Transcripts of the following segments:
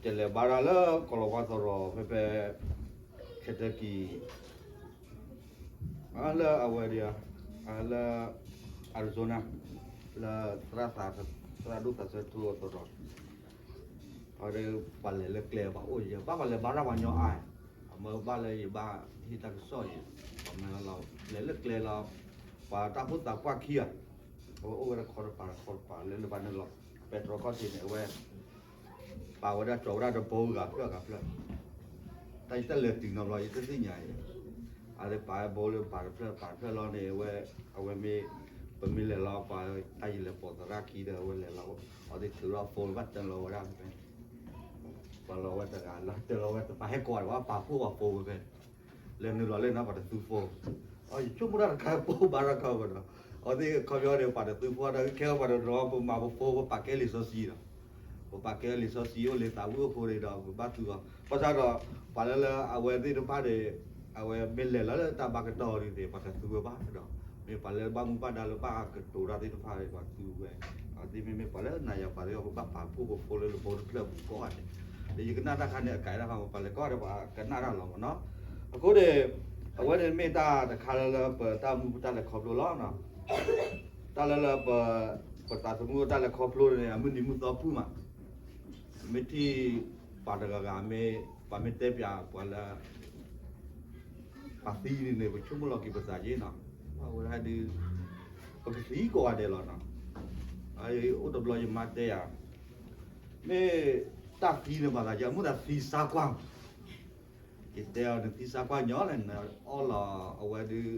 ယလဲၤဘါတၢ်လၢကီၤလၤဝါသရိာ်ဖဲဖဲ Kentucky လၢအဝဲဒၣ် လၢ Arizona လၢ သရၣ်ဒိၣ်သးစၢ်ထူအသရိာ် အဝဲဒၣ် ပှၤလဲၤလၢကျဲဘၣ်အိၣ်ယဲ ဘၣ်ပှၤလဲၤဘါတၢ်ပှၤညီအါ, အမၢဘၣ်လၢယဘၣ်ဟ့ၣ်တၢ်ကစီၣ်အံၤ, ပှၤမၢလီၤ လဲၤလၢကျဲလီၤ, ပှၤတၢ်ဖိသၣ်ပှၢ်ခံဂၤ, အဝဲအိၣ်ဝဲဒၣ်ခီတပၤခီတပၤ လၢလၢဘၣ်န့ၣ်လီၤ, ပဲတြီခီၣ်ထံးန့ၣ် အဝဲ ပာ်ဝဲဒၣ်ကၠီၤဝဲဒၣ်တဘိဂၤဖျၢၣ်ဂၤဖျၢၣ်, တၢ်ယတၢ်လဲၤတုၤနီတဘျီ ယတသ့ၣ်ညါအံၤ, အဝဲပာ်ဝဲဘိလၢပာ်တဖျၢၣ်ပာ်တဖျၢၣ်လီၤန့ၣ် အဝဲ အဝဲမ့ၢ် ပမ့ၢ်လဲၤလီၤ ပှၤတၢ်ယလဲၤပိာ်သရၣ်ခံဒီး အဝဲလဲၤလီၤ အဝဲသ့ၣ်ထုးထီၣ်ဖိလၢဘၣ်တၢၢ်လီၤဝဲဒၣ်ဖဲ ပှၤလီၤဝဲတဂၤလီၤတၢၢ်လီၤဝဲတပၤဟဲကိးဒီးပှၤပာ်ဖှိၣ်ပှၤဖိဖဲဖဲ လဲၤနုာ်လီၤလၢန့ၣ် ပှၤတသူဖိ, ယဆိကမိၣ်တၢ်တခါပအိၣ်ဘါထီၣ်ခီဒီး အဝဲသ့ၣ်ခီပညီန့ၣ် ပှၤတသူဖိဒီး ခဲအံၤပှၤတနီၤ ပမၤပဖိ ပပာ်ကဲလံာ်စီဆှံဒီး ပပာ်ကဲလံာ်စီဆှံအိၣ်လၢသးဝံၣ်အဃိန့ၣ်ဒီး ပဘၣ်သူအီၤ ဘၣ်ဆၣ်ဒီး ပှၤလၢလၢအဝဲသ့ၣ်တဖၣ်န့ၣ် အဝဲမ့ၢ်လဲၤလီၤလၢတၢ်ဘါကတီၢ်ဒ်န့ၣ် ပှၤတသူဝဲဘၣ်ဒီး မ့ၢ်ပှၤလၢဘၣ်မူဘၣ်ဒါလၢဘၣ်ကတိၤတၢ်သ့ၣ်တဖၣ်န့ၣ် ပှၤသူဝဲ, အဝဲသ့ၣ်မ့မ့ၢ်ပှၤလၢနၤယၤပှၤသ့ၣ်တဖၣ် ပဘၣ်ပာ်ဖှိၣ်ပဖိလၢလၢဘိတဖျၢၣ်ပူၤကိးဂၤဒဲး, ဒီးယကနၣ်တၢ်ခါန့ၣ် အကဲဒၣ်ခါ ပှၤလဲၤကိးဂၤဒဲး ပှၤကနၣ်တၢ်လီၤမ့ၢ်နီၤ, အဃိန့ၣ် အဝဲန့ၣ်မ့ၢ်တၢ်တခါလၢလၢပတၢ်မူပတၢ်လဲၤခီဖျိလီၤ, တၢ်လၢလၢ ပသးသမူတၢ်လဲၤခီဖျိန့ၣ် အမုၢ်နံၤမုၢ်သီပူၤမး, မ့ၢ်ထံၣ်ပှၤတဂၤဂၤမ့ၢ် ပှၤမ့ၢ်တဲပၠးပှၤလၢ ပှၤသံန့ၣ်န့ၣ် ပဆိကမိၣ်လီၤက့ၤပသးက့နီၤ, အဝဲဒၣ်ဒုး ပကသံကိးဂၤဒဲးလီၤနီၤ, အိၣ်တဘျီယမါတဲယၤ မ့ၢ်တၢ်သံန့ၣ် ပှၤသးက့ အမုၢ်သးသံစါကွၢ် ယတဲအီၤ နသံစါကွၢ်ညီလဲၣ် နအီၣ်လီၤအဝဲဒုး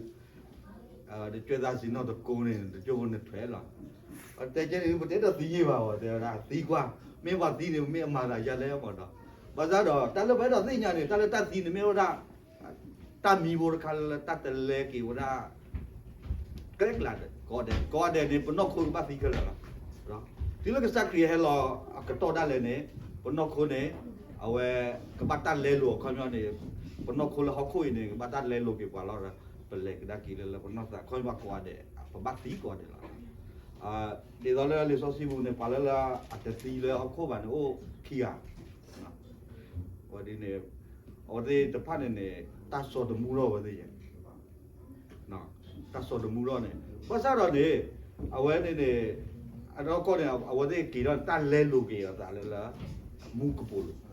နကၠွဲသးစံးနီၣ်တကိးန့ၣ် နတကၠိဖိနထွဲလီၤ, တဲကဲန့ၣ် ပတဲဒီးသံယ့ၢ်ဘၣ်အီၤ တဲဝဲဒၣ်သံကွၢ်, မ့ၢ်ပှၤသံန့ၣ် မ့ၢ်အမၤသးယါလဲၣ်မးဒီး, ဘၣ်ဆၣ်ဒီး တၢ်လၢပအဲၣ်ဒိးသ့ၣ်ညါန့ၣ် တၢ်လၢတၢ်သံန့ၣ်မ့ၢ်ဝဲဒၣ် တၢ်မံၤဖိတခါလၢတၢ်တလဲက့ၤဝဲဒၣ် ကျဲကလးကိးဂၤဒဲး ကိးဂၤဒဲးန့ၣ် ပနီၢ်ခိကဘၣ်သံခဲလၢာ်လီၤ. တုၤလၢကစၢ်ခရံာ်ဟဲလီၤအကတီၢ်ဒၣ်လဲာ်န့ၣ် ပနီၢ်ခိန့ၣ် အဝဲ ကဘၣ်တၢ်လဲလိာ်အခီပညီန့ၣ် ပနီၢ်ခိလၢဟီၣ်ခိၣ်အံၤန့ၣ် ကဘၣ်တၢ်လဲလိာ်က့ၤပှၤလီၤဒီး ပလဲၤကဒါက့ၤလၢလၢပနီၢ်သးခီပညီကိးဂၤဒဲး ပဘၣ်သံကိးဂၤဒဲးလီၤ. ဒ်သိးလၢလံာ်စီဆှံပူၤန့ၣ် ပှၤလၢလၢအတသံလၢဟီၣ်ခိၣ်ဘၣ်န့ၣ် အိၣ်ခံဂၤ ဝဲဒ်န့ၣ် အဝဲသ့ၣ်တဖၣ်န့ၣ်န့ၣ် တၢ်စီၤတမူထီၣ်ဝဲသ့ၣ်ယဲ တၢ်စီၤတမူထီၣ်န့ၣ် ဘၣ်ဆၣ်ဒီးန့ၣ် အဝဲန့ၣ်န့ၣ် အနီၢ်ကီၢ်န့ၣ် အဝဲသ့ၣ်က့ၤထီၣ်န့ၣ် တၢ်လဲလိာ်က့ၤအသးလၢလၢ မူကပိာ်လိၤ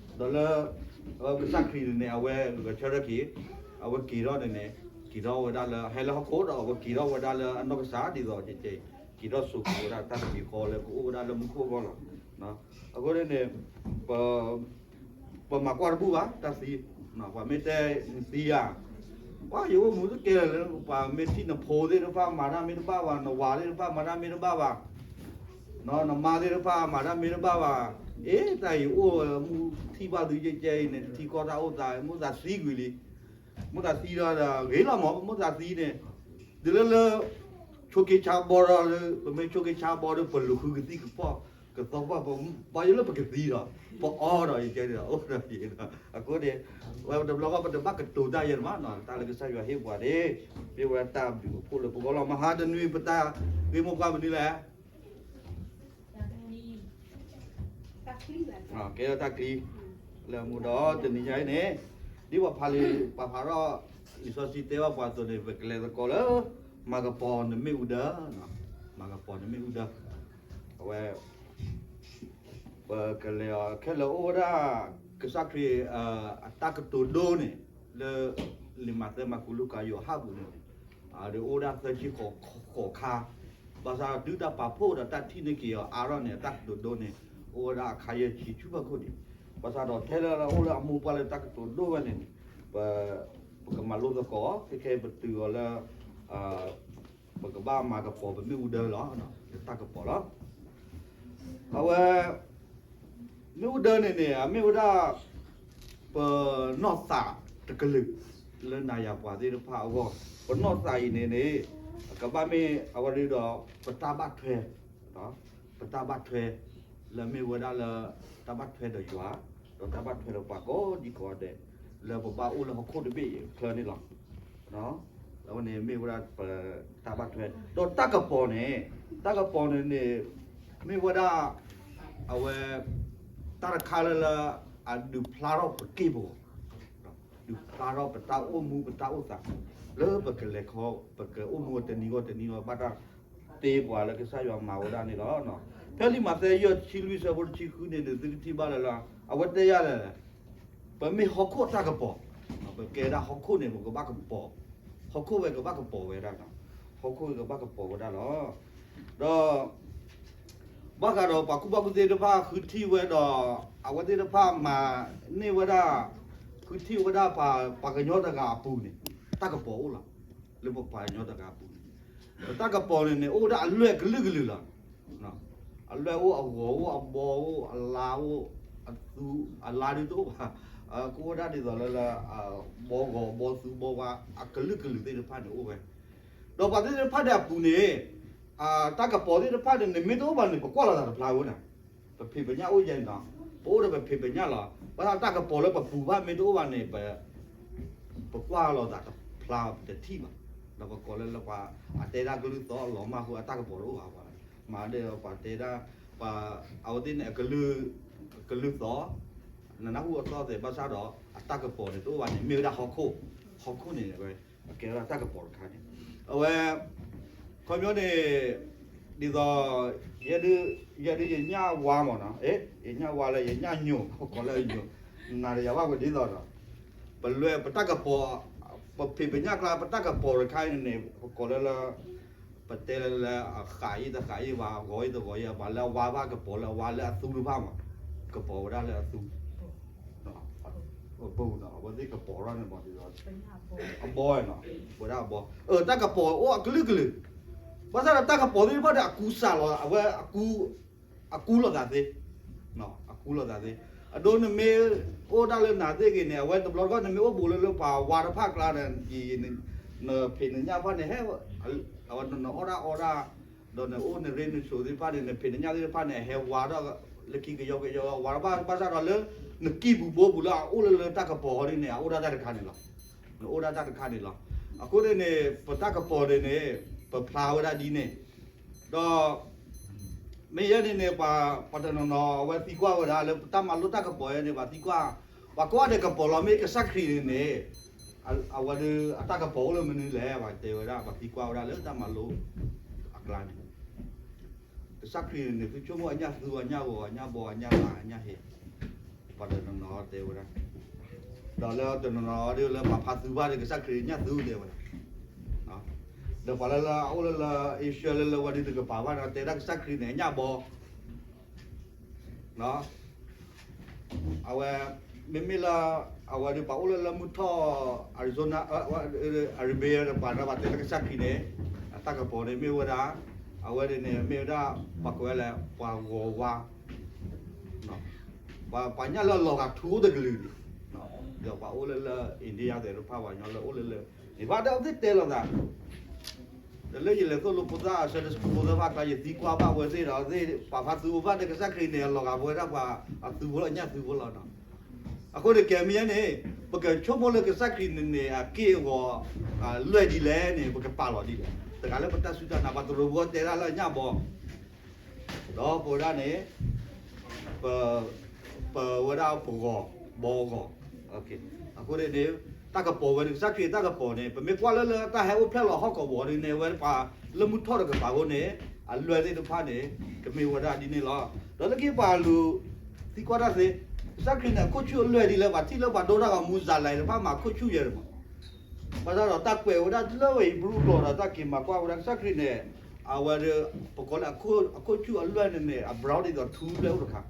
ဒီးလၢ ကစၢ်ခရံာ်န့ၣ်န့ၣ် အဝဲဂဲၤဆၢထၢၣ်က့ၤ အဝဲက့ၤထီၣ်န့ၣ်န့ၣ် က့ၤထီၣ်ဝဲဒၣ်လၢ ဟဲလၢဟီၣ်ခိၣ်ဒီး အဝဲက့ၤထီၣ်ဝဲဒၣ်လၢအနီၢ်ကစၢ်ဒ်သိး က့ၤထီၣ်ဆိက့ၤဝဲဒၣ်တၢ်သဘံၣ်ဃီလၢကအိၣ်ဝဲဒၣ်လၢမူခိၣ်အဂီၢ်လီၤ. အဃိန့ၣ်န့ၣ် ပမၤကွၢ်တဘူၣ်ဘၣ် တၢ်သံ, ပှၤမ့ၢ်တဲနသံဧါ, ပှၤယအိၣ်မူတကဲလၢ ပှၤမ့ၢ်ထံၣ်နဖိသ့ၣ်တဖၣ်မၤတၢ်မ့ၢ်တဘၣ်ဘၣ် နဝၤသ့ၣ်တဖၣ်မၤတၢ်မ့ၢ်တဘၣ်ဘၣ်, နမါသ့ၣ်တဖၣ်မၤတၢ်မ့ၢ်တဘၣ်ဘၣ်, အ့ တၢ်အံၤအိၣ်မူထံၣ်ဘၣ်သုကဲကဲအံၤန့ၣ် တထံကီၢ်တၢ်အိၣ်သး မ့ၢ်သးသံကွံာ်လံ, မ့ၢ်သးသံဒီးဂ့ၤလီၤမး မ့ၢ်သးသံန့ၣ်, တုၤလၢလၢ ဆိးက့ဆါဘီဒီး ပမ့ၢ်ဆိးက့ဆါဘီဒီး ပလူၤဃုကသံၣ်ကဖီၣ် ကသီၣ်ဖီၣ် ပဘၣ်ယိၣ်လၢပကသံဒီး ပအီဒီးယကဲဒီး အိၣ်ဒီးယဲဒီး အဃိန့ၣ် ဝဲတဘျီဃီပတဘၣ်ကတိၤတၢ်ယဲၢ်မးနီၤ တၢ်လၢကစၢ်ယွၤဟ့ၣ်ပှၤန့ၣ် မ့ၢ်ဝဲတၢ်ဘျုးအဖှိၣ်လၢပဂီၢ်လီၤ. မဟါတနွံပတၢ် ဂ့ၢ်မိၢ်ပှၢ်မနုၤလဲၣ် ကဲထီၣ်တၢ်ချံ လၢမူဒီးတနံၤညါအံၤန့ၣ် ဒ်ပှၤဖးလံာ် ပှၤဖးထီၣ် လံာ်စီဆှံတဲဘၣ်ပှၤအသိးန့ၣ် ပကလဲၤသကိးလၢ မၤကပီၤနမ့ၣ်အူဒၢ, မၤကပီၤနမ့ၣ်အူဒၢ, အဝဲ ပကလဲၤအီၤခဲလၢာ်အိၣ်ဝဲဒၣ် ကစၢ်ခရံာ် အတၢ်ကတိၤဒိန့ၣ် လၢ လံာ်မးသဲ မၢကူး လူၤကၣ် ယိၤဟၣ်ပူၤန့ၣ် ဒုးအိၣ်ဝဲဒၣ်သၢဆံဃိးခါ, ဘၣ်ဆၣ်တုၤတၢ်ပာ်ဖှိၣ်ဒီးတၢ်ထံၣ်န့ၢ်က့ၤအီၤအါထီၣ်န့ၣ် အတၢ်ကတိၤဒိန့ၣ် အိၣ်ဝဲဒၣ်အခါယဲၢ်ဆံဆူဖီခိၣ်န့ၣ်, ဘၣ်ဆၣ်ဒီးထဲလၢအိၣ်လၢအမိၢ်ပှၢ်လၢတၢ်ကတိၤဒိဝဲန့ၣ်န့ၣ် ပ ပကမၤလိသကိး ခဲခဲအံၤပတုၤအီၤလၢ ပကဘၣ်မၤကပီၤပမ့ၣ်အူဒၢလီၤ, တၢ်ကပီၤလီၤ. အဝဲ မ့ၣ်အူဒၢန့ၣ်န့ၣ် အမ့ၢ်ဝဲဒၣ် ပနီၢ်သးတကလုာ် လၢနၤယၤပှၤသ့ၣ်တဖၣ်အဂီၢ်, ပနီၢ်သးအံၤန့ၣ်န့ၣ် ကဘၣ်မ့ၢ်အဝဲဒၣ်ဒီး ပတၢ်ဘၣ်ထွဲ ပတၢ်ဘၣ်ထွဲ လၢမ့ၢ်ဝဲဒၣ်လၢ တၢ်ဘၣ်ထွဲဒီးယွၤ ဒီးတၢ်ဘၣ်ထွဲဒီးပှၤကိးဒံကိးဂၤဒဲး လၢပဘၣ်အိၣ်လၢဟီၣ်ခိၣ်တဘ့ၣ်အံၤအချၢန့ၣ်လီၤ. အဝဲန့ၣ်မ့ၢ်ဝဲဒၣ်ပတၢ်ဘၣ်ထွဲ ဒီးတၢ်ကပီၤန့ၣ် တၢ်ကပီၤန့ၣ်န့ၣ် မ့ၢ်ဝဲဒၣ် အဝဲ တၢ်တခါလၢလၢ အဒုးဖျါထီၣ်ပက့ၢ်ပဂီၤ, ဒုးဖျါထီၣ်ပတၢ်အိၣ်မူပတၢ်အိၣ်သး, လၢပကလဲၤခီ ပကအိၣ်မူတနံၤဂီၢ်တနံၤဂီၢ် ဘၣ်တၢ်တ့ပှၤလၢကစၢ်ယွၤမၤဝဲဒၣ်န့ၣ်လီၤ. ဖဲလံာ်မးသဲယဲၢ်ဆံလွံၢ်ဆၢဖိတဆံဃုန့ၣ် ဒုးသုကထံၣ်ဘၣ်လၢလၢ အဝဲတဲယၤလဲၣ် ပမ့ၢ်ဟီၣ်ခိၣ်အတၢ်ကပီၤ, ပကဲဒၣ်ဟီၣ်ခိၣ်န့ၣ် ပကဘၣ်ကပီၤ, ဟီၣ်ခိၣ်ဝဲကဘၣ်ကပီၤဝဲဒၣ်, ဟီၣ်ခိၣ်ဝဲကဘၣ်ကပီၤဝဲဒၣ်လီၤ. ဒီး ဘၣ်ဃးဒီးပှၤကူၣ်ဘၣ်ကူၣ်သ့တဖၣ်ဃုထံၣ်ဝဲဒီး အဝဲသ့ၣ်တဖၣ်မၤန့ၢ်ဝဲဒၣ်, ဃုထံၣ်ဝဲဒၣ်ပှၤကညီတဂၤအပူၤန့ၣ် တၢ်ကပီၤအိၣ်လီၤ. လၢပပှၤကညီတဂၤအပူၤန့ၣ် ပတၢ်ကပီၤန့ၣ်န့ၣ် အိၣ်ဝဲဒၣ်အလွဲၢ်ကလုာ်ကလုာ်လီၤ. အလွဲၢ်အိၣ် အဂီၤအိၣ် အဘီအိၣ် အလါအိၣ်, အသူအလါဒုးတအိၣ်ဘၣ်, ကအိၣ်ဝဲဒၣ်ဒ်သိးလၢလၢ ဘီဂီၤဘီသူဘီဝါ အကလုာ်ကလုာ်သ့ၣ်တဖၣ်န့ၣ်အိၣ်ဝဲ, ဒီးပှၤသ့ၣ်တဖၣ်န့ၣ်အပူၤန့ၣ် တၢ်ကပီၤသ့ၣ်တဖၣ်န့ၣ် နမ့ၢ်တအိၣ်ဘၣ်န့ၣ် ပကွၢ်လိာ်သးတဖျါဝဲန့ၣ်, ပဖံးပညၣ်အိၣ်ယဲန့ၣ်ဒီး ပအိၣ်ဒီးပဖံးပညၣ်လီၤ. ဘၣ်ဆၣ်တၢ်ကပီၤလၢပပူၤတဖၣ်မ့ၢ်တအိၣ်ဘၣ်န့ၣ် ပကွၢ်လိာ်သးတဖျါတထံၣ်ဘၣ်. ဒီးပကိးလၢလၢပှၤ အတဲဒၣ်ကလုၢ်သီအလီၤမၢ်ဃိ အတၢ်ကပီၤတအိၣ်ဘၣ်ပှၤ, မၤဒီးပှၤတဲဒၣ် ပှၤ အဝဲသ့ၣ်န့ၣ် အကလုၢ်သီ, နနၢ်ဟူအသီသဲးဘၣ်ဆၣ်ဒီး အတၢ်ကပီၤန့ၣ်တအိၣ်ဘၣ်န့ၣ် မ့ၢ်ဝဲဒၣ်ဟီၣ်ခိၣ်, ဟီၣ်ခိၣ်န့ၣ် အကဲဝဲဒၣ်တၢ်ကပီၤတခါန့ၣ်, အဝဲ ခီပညီန့ၣ် ဒ်သိး ယဲဒုးယညၣ်ဝါမၢ်နီၤ, ယညၣ်ဝါလၢယညၣ်ညိၣ် ပကိးလၢအညိၣ်, နၤဒီးယၤဘၣ်ဝဲဒ်သိးဒီး ပလွဲၢ်ပတၢ်ကပီၤ, ပဖံးပညၣ်ကျါ ပတၢ်ကပီၤတခါအံၤန့ၣ်န့ၣ် ပကိးလၢလၢ ပတဲလၢလၢအဃးအံၤတဃးအံၤဘၣ် ဂီၤအံၤတဂီၤအံၤဘၣ် လၢအဝါတဖၣ်ကပီၤလၢအဝါလၢအသူတဖၣ်မၢ်, ကပီၤဝဲဒၣ်လၢအသူ အဝဲသ့ၣ်ကပီၤထီၣ်န့ၣ်မၢ်ဒ်သိး အဘီနီၤ ဝဲဒၣ်အဘီ, တၢ်ကပီၤအိၣ်အကလုာ်ကလုာ်, ဘၣ်ဆၣ်ဒီးတၢ်ကပီၤသ့ၣ်တဖၣ်ဒီးအကူစးလီၤ အဝဲ အကူလိာ်သးသ့, အကူလိာ်သးသ့, အဒိနမ့ၢ်အိၣ်ဒၣ်လၢနၤသ့ၣ်ဂ့ၤန့ၣ် အဝဲတဘျီတခီၣ် နမ့ၢ်အိၣ်ဘူးလၢလၢပှၤဝါတဖၣ်ကျါဒီး နဖံးနညၣ်တဖၣ်န့ၣ် ဟဲ အဝဲနအီၣ်ဒၣ်အီဒၣ်, ဒီးနအိၣ်နရ့နဆိးသ့ၣ်တဖၣ်န့ၣ် နဖံးနညၣ်သ့ၣ်တဖၣ်န့ၣ် အဟဲဝါထီၣ်လၢခံကယီကယီဝါတဖၣ် ဘၣ်ဆၣ်ဒီးလၢ နကံၢ်ပူၤဘိပူၤလၢအအိၣ်လၢလၢတၢ်ကပီၤဟီဒ်န့ၣ် အအိၣ်ဒၣ်တၢ်တခါန့ၣ်လီၤ. နအိၣ်ဒၣ်တၢ်တခါန့ၣ်လီၤ. အဃိန့ၣ်န့ၣ် ပတၢ်ကပီၤန့ၣ်န့ၣ် ပဖျါဝဲဒၣ်ဒ်န့ၣ်, ဒီး မ့ၢ်ယဲန့ၣ်န့ၣ် ပှၤတနီၤနီၤ အဝဲသံကွၢ်ဝဲဒၣ်လၢတၢ်မၤလိတၢ်ကပီၤယဲန့ၣ် ပှၤသံကွၢ်, ပှၤကိးဂၤဒဲးကပီၤလီၤ မ့ၢ်ကစၢ်ခရံာ်န့ၣ်န့ၣ် အဝဲဒၣ်အတၢ်ကပီၤအိၣ်လၢမနုၤလဲၣ် ပှၤတဲဝဲဒၣ် ပှၤသံကွၢ်ဝဲဒၣ်လၢတၢ်မၤလိအကျါန့ၣ် ကစၢ်ခရံာ်န့ၣ် သုဆိကမိၣ်အညၣ်သူအညၣ်ဂီၤအညၣ်ဘီအညၣ်လၤအညၣ်ဟ့ၣ်, ပှၤတနီၤနီၤတဲဝဲဒၣ်, ဒီးလၢတနီၤနီၤဒ်လၢပှၤဖးသူဘၣ်ဒီး ကစၢ်ခရံာ်ညၣ်သူတဲဝဲဒၣ်, ဒီးပှၤလၢလၢအအိၣ်လၢလၢ Asia လၢလၢဝဲဒုးတကပၤဘၣ်ဒီး တဲဒၣ်ကစၢ်ခရံာ်န့ၣ် အညၣ်ဘီ အဝဲ မ့မ့ၢ်လၢ အဝဲဒုးပှၤအိၣ်လၢလၢမုၢ်ထီၣ် Arizona, Arabia တပၤဒီး ပှၤတဲလၢကစၢ်ခရံာ်န့ၣ် အတၢ်ကပီၤန့ၣ်မ့ၢ်ဝဲဒၣ် အဝဲန့ၣ်န့ၣ် မ့ၢ်ဝဲဒၣ် ပှၤကိးဝဲလဲၣ် ပှၤဂီၤဝါ ပှၤညၣ်လၢအလီၤဂာ်ထူအိၣ်တကလုာ်န့ၣ်, ဒီးပှၤအိၣ်လၢလၢ India သဲးတဖၣ် ပှၤကညီလၢအိၣ်လၢလၢ န့ၣ်ဘၣ်ဒီးအဝဲသ့ၣ်တဲလိာ်သး ဒီးလၢယလဲၤသိၣ်လိဖိသၣ် Sunday school ဖိသၣ်တဖၣ်ကျါ ယသံကွၢ်ဘၣ်ဝဲသ့ၣ်ဒီး သ့ၣ်ပှၤဖးသူဖိဘၣ်ဒီး ကစၢ်ခရံာ်န့ၣ် အလီၤဂာ်ပဝဲဒၣ်ပှၤအသူဖိလီၤ အညၣ်သူဖိလီၤနီၤ. အဃိန့ၣ် ကဲမ့ၢ်ယဲန့ၣ် ပကဆိကမိၣ်လၢကစၢ်ခရံာ်န့ၣ်န့ၣ် အက့ၢ်အဂီၤ လွဲၢ်ဒ်လဲၣ်န့ၣ် ပကပာ်လီၤဒ်လဲၣ်. တဂၤလၢပတၢ်စူၢ်တၢ်နာ် ပှၤတရူးဖိတဲဒၣ်လၢအညၣ်ဘီ ဒီးပဝဲဒၣ်န့ၣ် ပ ပဝဲဒၣ်ပဂီၤ ဘီဂီၤ. အဃိန့ၣ်န့ၣ် တၢ်ကပီၤဝဲန့ၣ် ကစၢ်ခရံာ်တၢ်ကပီၤန့ၣ် ပမ့ၢ်ကွၢ်လၢလၢတၢ်ဟဲအိၣ်ဖျဲၣ်လီၤဟီၣ်ကဝီၤဒ်န့ၣ် အဝဲပှၤလၢမုၢ်ထီၣ်တကပၤအဃိန့ၣ် အလွဲၢ်သ့ၣ်တဖၣ်န့ၣ် ကမ့ၢ်ဝဲဒၣ်ဒ်န့ၣ်လီၤ. ဒီးလၢခံပှၤလူၤ သံကွၢ်တၢ်သ့, ကစၢ်ခရံာ်န့ၣ် အခိၣ်ဆူၣ်အလွဲၢ်ဒ်လဲၣ် ပှၤထံၣ်လၢပှၤဒိတၢ်ဂီၤမူ စၤလၤတဖၣ်မၤခိၣ်ဆူၣ်ယဲန့ၣ်မး ဘၣ်ဆၣ်ဒီးတၢ်ကွဲးဝဲဒၣ်လၢဝဲ Hebrew ကျိာ်ဒီး တၢ်က့ၤမၤကွၢ်ဝဲဒၣ်ကစၢ်ခရံာ်န့ၣ် အဝဲ ပကိးလၢအခိၣ်ဆူၣ်အလွဲၢ်န့ၣ်န့ၣ် အ brown ဒ်သိးထူလွဲၢ်အိၣ်တခါ,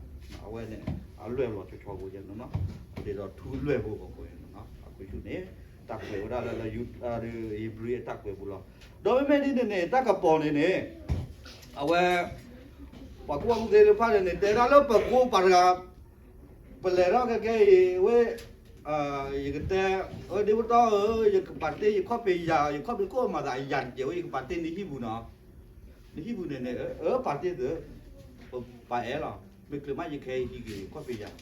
အဝဲန့ၣ် အလွဲၢ်လီၤဆီဆီဖိယဲန့ၣ်နီၤ, ဒ်သိးထူလွဲၢ်ဖိပကိးယဲန့ၣ်နီၤ, အခိၣ်ဆူၣ်န့ၣ် တၢ်ကွဲးဝဲဒၣ်လၢ Hebrew အတၢ်ကွဲးပူၤလီၤ. ဒီးမ့မ့ၢ်ဒ်န့ၣ်န့ၣ် တၢ်ကပီၤန့ၣ်န့ၣ် အဝဲ ပှၤကူၣ်ဘၣ်ကူၣ်သ့တဖၣ်န့ၣ်န့ၣ် တဲဒၣ်လၢပကိးပှၤတဂၤ ပလဲၤထီၣ်ခဲကဲအံၤ ဝဲ ယကတဲ ဝဲဒ့ဖိတီဧၢ, ယကပာ်တ့ၢ်ယခီၣ်ဖံးယၤ, ယခီၣ်ဖံးခိၣ်မၤသးယၤတကဲးဝဲ ယကပာ်တ့ၢ်နဟံၣ်ပူၤနီၤ, နဟံၣ်ပူၤန့ၣ်န့ၣ် အၢ ပာ်တ့ၢ်သု, ပပာ်အဲၣ်လီၤ, မ့ၢ်ကျၢၤမးယခဲအံၤဟံးက့ၤခီၣ်ဖံးယၤ,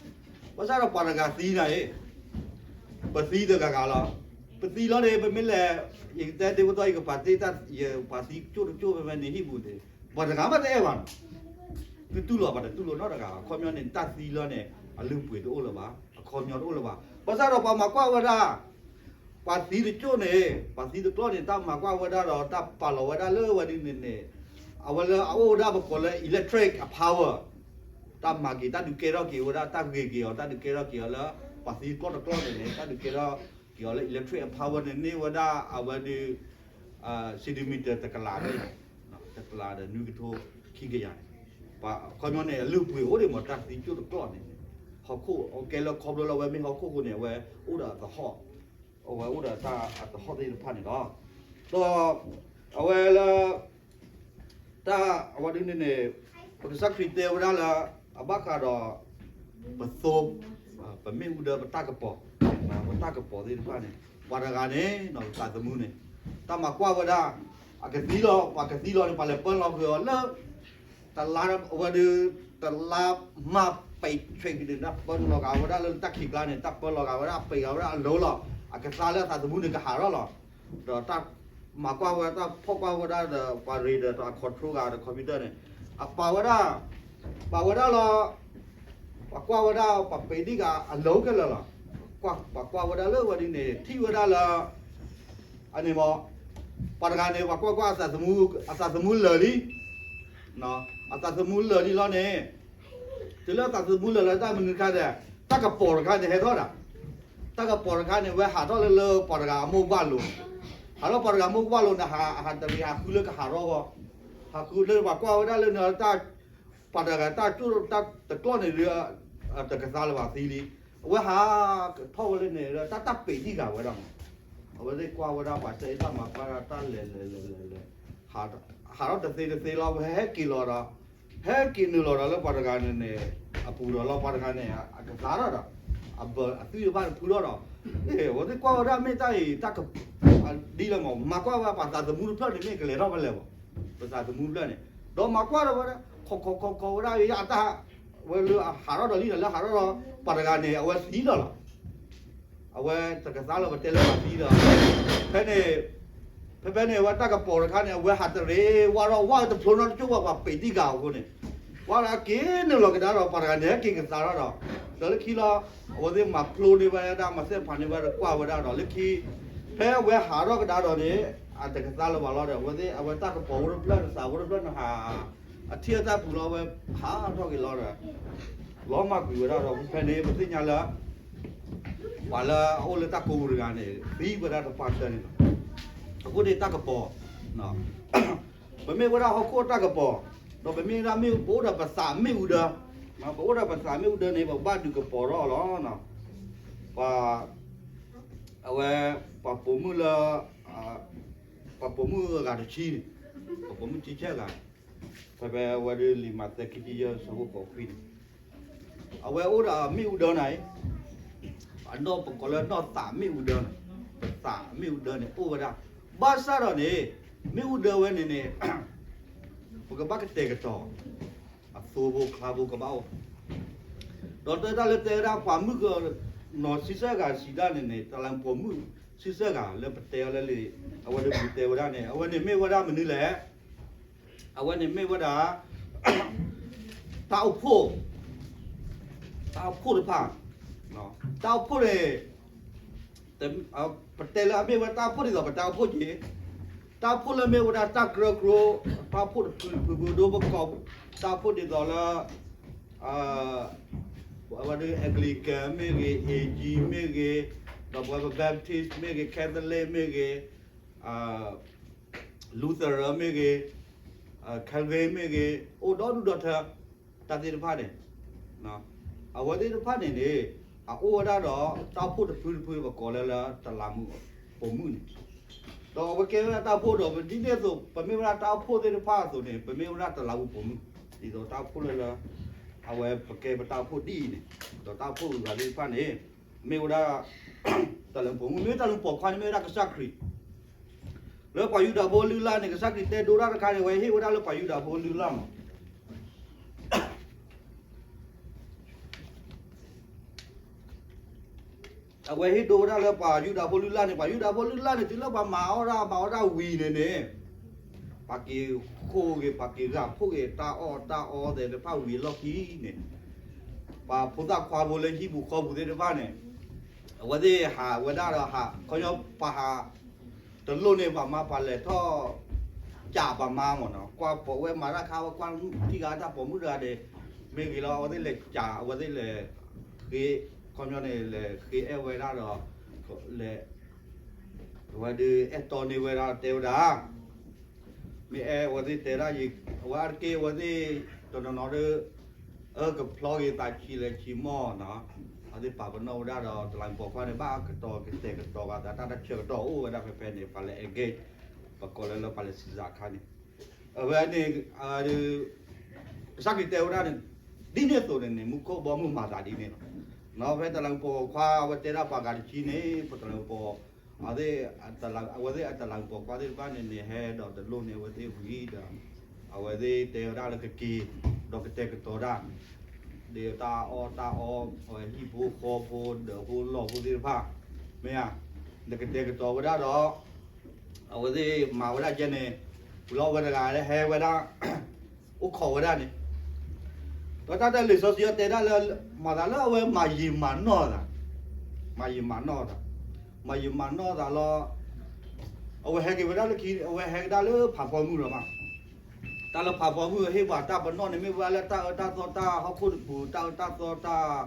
ဘၣ်ဆၣ်ဒီးပှၤတဂၤသံနၤအံၤ, ပသံတဂၤဂၤလီၤ, ပသံလီၤန့ၣ် ပမ့ၢ်လဲၤ ယကတဲဒ့ဖိတီ ယကပာ်တ့ၢ်တၢ် ယပှၤသံကၠိၣ်တကၠိၣ်ဖဲဖဲနဟံၣ်ပူၤန့ၣ် ပှၤတဂၤမးတအဲၣ်ဘၣ်နီၤ သုတူၢ်လိာ်ပှၤတတူၢ်လိာ်နီတဂၤဘၣ်. အခီပညီန့ၣ် တၢ်သံလီၤန့ၣ် အလုၢ်အပှ့ၤတအိၣ်လၢၤဘၣ်, အခီပညီတအိၣ်လၢၤဘၣ်. ဘၣ်ဆၣ်ဒီးပှၤမၤကွၢ်ဝဲဒၣ် ပှၤသံတကၠိၣ်န့ၣ် ပှၤသံတကျိာ်န့ၣ် တၢ်မၤကွၢ်ဝဲဒၣ်ဒီးတၢ်ပာ်လီၤဝဲဒၣ်လၢဝဲဒ်န့ၣ်န့ၣ် အဝဲလၢအအိၣ်ဝဲဒၣ်ပကိးလၢ electric power တၢ်မၤက့ၤတၢ်ဒုးကဲထီၣ်က့ၤဝဲဒၣ် တၢ်ဂ့ၤက့ၤအီၤ တၢ်ဒုးကဲထီၣ်က့ၤအီၤလၢ ပှၤသံတကျိာ်တကျိာ်န့ၣ်န့ၣ် တၢ်ဒုးကဲထီၣ်က့ၤအီၤလၢ electric power န့ၣ် န့ၢ်ဝဲဒၣ်အဝဲဒၣ် centimeter တကလးဖဲန့ၣ် တကလးဒီးနွံကထိခံကယၤန့ၣ် ပှၤခီပညီန့ၣ် အလုၢ်အပှ့ၤအိၣ်ဒံးမး တၢ်သံကၠိၣ်တကျိာ်န့ၣ်န့ၣ် ဟီၣ်ခိၣ်အကဲလၢခီဖျိလၢအဝဲမ့ၢ်ဟီၣ်ခိၣ်အဃိန့ၣ် အဝဲအိၣ်ဒီးအသဟီၣ် အဝဲအိၣ်ဒီးတၢ်အသဟီၣ်သ့ၣ်တဖၣ်န့ၣ်လီၤ. ဒီးအဝဲလၢ တၢ်အဝဲဒ်န့ၣ်န့ၣ် ပကစၢ်ခရံာ်တဲဝဲဒၣ်လၢ အဘၣ်ဃးဒီး ပသိ ပမ့ၣ်အူဒၢပတၢ်ကပီၤ ပတၢ်ကပီၤသ့ၣ်တဖၣ်န့ၣ် ပှၤတဂၤန့ၣ် သးသမူန့ၣ် တၢ်မၤကွၢ်ဝဲဒၣ် အကသံလီၤ ပှၤကသံလီၤန့ၣ် ပှၤလဲၤပၢလီၤကွံာ်အီၤလၢ တလါအဝဲဒၣ် တလါမးပဲာ်ထွဲက့ၤန့ၣ် တၢ်ပၢလီၤဂာ်ဝဲဒၣ်လၢတၢ်ခံးကျါန့ၣ် တၢ်ပၢလီၤဂာ်ဝဲဒၣ် အပဲာ်ဂာ်ဝဲဒၣ်အလိၤလီၤ အကသါလၢအသးသမူန့ၣ်ကဟးထီၣ်လီၤ. ဒီးတၢ်မၤကွၢ်ဝဲဒၣ် တၢ်ဖီၣ်ကွၢ်ဝဲဒၣ်ဒီး ပှၤရ့ဒီးတၢ် control ဂၤဒီး computer န့ၣ် အပာ်ဝဲဒၣ် ပာ်ဝဲဒၣ်လီၤ ပှၤကွၢ်ဝဲဒၣ် ပှၤပဲာ်ဒံၣ်ဂၤအလိၤခဲလၢာ်လီၤ. ပှၤကွၢ်ဝဲဒၣ်လၢဝဲဒ်န့ၣ် ထံၣ်ဝဲဒၣ်လၢ အန့ၣ်မး ပှၤတဂၤန့ၣ် ပှၤကွၢ်ကွၢ် အသးသမူလၢာ်လံ အသးသမူလၢာ်လံလီၤန့ၣ် တုၤလၢအသးသမူလၢာ်လၢတၢ်မနုၤတခါဒီး တၢ်ကပီၤတခါန့ၣ်ဟဲထီၣ်ဒၣ် တၢ်ကပီၤတခါန့ၣ် ဝဲဟးထီၣ်လၢလၢပှၤတဂၤအမိၢ်ပှၢ်လိၤ ဟးထီၣ်ပှၤတဂၤမိၢ်ပှၢ်လိၤန့ၣ် ဟးတရံးဟးဃုလၢကဟးထီၣ်ဂီၢ် ဟးဃုလၢပှၤကွၢ်ဝဲဒၣ်လၢန့ၣ် တၢ် ပှၤတဂၤတၢ်ကၠိၣ်တၢ်တကျီၢ်န့ၣ်ဒီး တကသါလၢၤဘၣ်သံလံ အဝဲဟးထီၣ်ဝဲလၢန့ၣ်ဒီး တၢ်တၢ်ပဲာ်ဒံၣ်ဂၤဝဲဒၣ်မး အဝဲသ့ၣ်ကွၢ်ဝဲဒၣ်ပှၤစဲအ့ၣ်တၢ်မၤကွၢ်ဒၣ်တၢ်လဲၤလဲၤလဲၤလဲၤလဲၤ ဟးထီၣ်တသ့တသ့လီၤ ဝဲဟဲက့ၤလီၤဒီး ဟဲက့ၤနုာ်လီၤလၢပှၤတဂၤန့ၣ်န့ၣ် အပူၤဒီးလီၤ ပှၤတဂၤန့ၣ် အကသါထီၣ်ဒီး အဘၢၣ်အသွံၣ်တဖၣ်န့ၣ်ဖုထီၣ်ဒီး အဝဲသ့ၣ်ကွၢ်ဝဲဒၣ်မ့ၢ်တၢ်အံၤ တၢ်က ဒ်လဲၣ်မး မၤကွၢ်ဝဲပှၤသးသမူတဖျၢၣ်န့ၣ် မ့ၢ်ကလဲၤထီၣ်ဖဲလဲၣ်မး ပသးသမူတဖျၢၣ်န့ၣ် ဒီးမၤကွၢ်ဒီးဝဲဒၣ် ခိးခိးခိးခိးဝဲဒၣ်အတၢ် ဝဲလၢအဟးထီၣ်ဒီးလံဒီး လၢဟးထီၣ်ဒီး ပှၤတဂၤန့ၣ် အဝဲသံလီၤလီၤ အဝဲတကသါလၢပတဲလၢပှၤသံဒီး ဖဲန့ၣ် ဖဲဖဲန့ၣ် အဝဲတၢ်ကပီၤတခါန့ၣ် အဝဲဟးတရံးဝါထီၣ်ဝါတဖျိနီတကၠိၢ်ဝဲ ပှၤပဲာ်ဒံၣ်ဂၤအဃိန့ၣ် ဝါဒီးအက့ၤနုာ်လီၤကဒါဒီး ပှၤတဂၤန့ၣ် ဟဲက့ၤကသါထီၣ်ဒီး ဒီးလၢခံလီၤ အဝဲသ့ၣ်မၤဖျိန့ၢ်ဝဲဒၣ် မၤသ့ၣ်ဖးန့ၢ်ဝဲဒီးကွၢ်ဝဲဒၣ်ဒီး လၢခံ ဖဲအဝဲဟးထီၣ်ကဒါဒီးန့ၣ် အတကသါလၢၤဘၣ်လီၤဒီး အဝဲသ့ၣ် အဝဲတၢ်ကပီၤဖိတဖျၢၣ် သးဖိတဖျၢၣ်န့ၣ်ဟး အထံၣ်အတၢ်ပူၤလီၤ အဝဲဟးထီၣ်က့ၤလီၤဒီး လီၤမၢ်ကွံာ်ဝဲဒၣ်ဒီး ဖဲန့ၣ် ပသ့ၣ်ညါလၢ ပှၤလၢအအိၣ်လၢတၢ်ကိးပူၤတဂၤန့ၣ် သံဝဲဒၣ်တပှၢ်တၢၢ်န့ၣ်လီၤ. အဃိန့ၣ်တၢ်ကပီၤ ပမ့ၢ်ဝဲဒၣ်ဟီၣ်ခိၣ်တၢ်ကပီၤ ဒီးပမ့ၢ်ဝဲဒၣ်မ့ၢ် ပအိၣ်ဒီးပသးမ့ၣ်အူဒၢ ပအိၣ်ဒီးပသးမ့ၣ်အူဒၢန့ၣ် ပဘၣ်ဒုးကပီၤထီၣ်လီၤ. ပှၤ အဝဲ ပှၤပိာ်မုၣ်လၢ ပှၤပိာ်မုၣ်အဂၤတဆံန့ၣ် ပှၤပိာ်မုၣ်ဆံဆဲၣ်ဂၤ ဖဲဖဲအဝဲဒၣ်လံာ်မးသဲခံဆံယဲၢ်ဆၢဖိဃိးခွံန့ၣ် အဝဲအိၣ်ဒီးမ့ၣ်အူဒၢန့ၣ် အနီၢ်ပကိးလၢနီၢ်သးမ့ၣ်အူဒၢန့ၣ် ပသးမ့ၣ်အူဒၢန့ၣ် အိၣ်ဝဲဒၣ် ဘၣ်ဆၣ်ဒီးန့ၣ် မ့ၣ်အူဒၢဝဲန့ၣ်န့ၣ် ပကဘၣ်ကတဲာ်ကတီၤ အသိဖိချါဖိကဘၣ်အိၣ် ဒီးတၢ်လၢတဲဝဲဒၣ်ပှၤမုၣ်ကနီၤဆံဆဲၣ်ဂၤစံးဒၣ်န့ၣ်န့ၣ် တလးပိာ်မုၣ်ဆံဆဲၣ်ဂၤလၢပတဲအီၤလၢလံာ် အဝဲဒၣ်ပူၤတဲဝဲဒၣ်န့ၣ် အဝဲန့ၣ်မ့ၢ်ဝဲဒၣ်မနုၤလဲၣ် အဝဲန့ၣ်မ့ၢ်ဝဲဒၣ် တၢ်အိၣ်ဖှိၣ် တၢ်အိၣ်ဖှိၣ်တဖၣ် တၢ်အိၣ်ဖှိၣ်န့ၣ် ပတဲလၢအမ့ၢ်ဝဲတၢ်အိၣ်ဖှိၣ်ဒ်သိးပတၢ်အိၣ်ဖှိၣ်က့ၤ တၢ်အိၣ်ဖှိၣ်လၢမ့ၢ်ဝဲဒၣ်တၢ်ကရၢကရိ တၢ်အိၣ်ဖှိၣ်တဖုတဖုဖုဒိၣ်ပကီၢ် တၢ်အိၣ်ဖှိၣ်ဒ်သိးလၢ အဝဲဒၣ် Anglican မ့ၢ်ဂ့ၤ A G မ့ၢ်ဂ့ၤ ဒီးပဝဲပ Baptist မ့ၢ်ဂ့ၤ Catholic မ့ၢ်ဂ့ၤ Lutheran မ့ၢ်ဂ့ၤ Calvin မ့ၢ်ဂ့ၤ အိၣ်ဒီဒူၣ်ဒီထၢ တၢ်သ့ၣ်တဖၣ်န့ၣ် အဝဲသ့ၣ်တဖၣ်န့ၣ်န့ၣ် အအိၣ်ဝဲဒၣ်ဒီး တၢ်အိၣ်ဖှိၣ်တဖုတဖု ပကိးလၢလၢတလးမူးပိာ်မုၣ်န့ၣ် ဒီးအဝဲကဲဝဲဒၣ်တၢ်အိၣ်ဖှိၣ်ဒီး ပဒ်န့ၣ်အသိး ပမ့ၢ်ဝဲဒၣ်တၢ်အိၣ်ဖှိၣ်သ့ၣ်တဖၣ်အသိးန့ၣ် ပမ့ၢ်ဝဲဒၣ်တလးမူးပိာ်မုၣ် ဒ်သိးတၢ်အိၣ်ဖှိၣ်လၢလၢ အဝဲပကဲပတၢ်အိၣ်ဖှိၣ်ဒ်အံၤန့ၣ် ဒီးတၢ်အိၣ်ဖှိၣ်ဂၤသ့ၣ်တဖၣ်န့ၣ် မ့ၢ်ဝဲဒၣ် တလးမူးပိာ်မုၣ် မ့ၢ်တလးမူးပိာ်ခွါန့ၣ် မ့ၢ်ဝဲဒၣ်ကစၢ်ခရံာ် လၢပှၤယူဒၤဖိလုၢ်လၢ်န့ၣ် ကစၢ်ခရံာ်တဲဒိတၢ်တခါန့ၣ် အဝဲဟ့ၣ်ဝဲဒၣ်လၢပှၤယူဒၤဖိလုၢ်လၢ်မး အဝဲဟ့ၣ်ဒိဝဲဒၣ်လၢပှၤယူဒၤဖိလုၢ်လၢ်န့ၣ် ပှၤယူဒၤဖိလုၢ်လၢ်န့ၣ် တုၤလၢပှၤမၤအီၣ်ဒၣ်မၤအီၣ်ဒၣ်ဝံၤန့ၣ်န့ၣ် ပှၤက့ၤဃ ဖိဂ့ၤ ပှၤက့ၤဂၤဖိဂ့ၤ တၢ်အီၣ်တၢ်အီသ့ၣ်တဖၣ်ဝံၤအလီၢ်ခံန့ၣ်, ပှၤဖိသၣ်ခွါဖိလၢဟံၣ်ပူၤဃီပူၤသ့ၣ်တဖၣ်န့ၣ်, အဝဲသ့ၣ်ဟးဝဲဒၣ်ဒီးဟး ခီပညီပှၤဟး တလိၣ်န့ၣ် ပှၤမါပှၤလဲၤထီၣ် ကးပှၤမါမ့ၢ်နီၤ, ကွၢ်ပိာ်ဝဲမၤတၢ်ခါ ဝဲကွၢ်ထံၣ်ဂၤတၢ်ပိာ်မုၣ်တဂၤန့ၣ်, မ့ၢ်ဂ့ၤလီၤ အဝဲသ့ၣ်လဲၤကး အဝဲသ့ၣ်လဲၤ ဃ့ ခီပညီန့ၣ် လဲၤဃ့အဲၣ်ဝဲဒၣ်ဒီး လဲၤ အဝဲဒၣ်အဲၣ်တီန့ၢ်ဝဲဒၣ်တဲဝဲဒၣ် မ့ၢ်အဲၣ်အဝဲသ့ၣ်တဲဒၣ်ယံၤ အဝဲအါတက့ၢ်အဝဲသ့ၣ် တနီၤနီၤဒီး အကဖျီက့ၤသးဆံးလဲၤဆံးမီၢ်နီၤ, အဝဲသ့ၣ်ပာ်ပနီၣ်ဝဲဒၣ်ဒီး တလးမူးပိာ်ခွါန့ၣ် ဘၣ်ကတီၤကတဲာ်ကတီၤဘၣ်သး တၢ်တၢ်ဆၢကတီၢ်အိၣ်ဝဲဒၣ်ဖဲဖဲန့ၣ် ပှၤလၢ engage ပကိးလၢလၢပှၤလၢ စံးစးခါန့ၣ်, အဝဲန့ၣ် ကစၢ်ခရံာ်တဲဝဲဒၣ်န့ၣ် ဒ်န့ၣ်အသိးန့ၣ်န့ၣ် မူခိၣ်ဘီမုၢ်မၤသးဒ်န့ၣ်လီၤ. နီၤဖဲတလးမူးပိာ်ခွါ အဝဲတဲဒၣ်ပှၤဂၤတဆံန့ၣ် ပတလးမူးပိာ် အဝဲသ့ၣ်အတလးမူးပိာ်ခွါသ့ၣ်တဖၣ်န့ၣ်န့ၣ် ဟဲဒီးတလိၣ်န့ၢ်အဝဲသ့ၣ်ဝံၤဒီး အဝဲသ့ၣ်တဲဝဲဒၣ်လၢကက့ၤ ဒီးကတဲာ်ကတီၤတၢ် ဒီးတၢ်အီၣ်တၢ်အီ အဝဲဟံၣ်ဖိဃီဖိ ဒီးဖိလီၢ်ဖိသ့ၣ်တဖၣ် မ့ၢ်ဧါ, ဒီးကတဲာ်ကတီၤဝဲဒၣ်ဒီး အဝဲသ့ၣ်မၤဝဲဒၣ်ကဲန့ၣ် ပူၤလီၤဝဲတဂၤလၢဟဲဝဲဒၣ် အိၣ်ခိးဝဲဒၣ်န့ၣ်, ဒီးတၢ်တဲလံာ်စီဆှံတဲဒၣ်လၢ မၤသးလၢအဝဲမၤယံာ်မၤနီၢ်သး, မၤယံာ်မၤနီၢ်သး, မၤယံာ်မၤနီၢ်သးလီၤ. အဝဲဟဲက့ၤဝဲဒၣ်လၢခံ အဝဲဟဲကဒါလၢဖးဖီမုၢ်လီၤမး, တၢ်လၢဖးဖီမုၢ်ဟ့ၣ်ပှၤတၢ်ပနီၣ်န့ၣ် မ့ၢ်ဝဲဒၣ်လၢတၢ်အၢတၢ်သီတၢ်ဟီၣ်ခိၣ်တပူၤ တၢ်အၢတၢ်သီတၢ်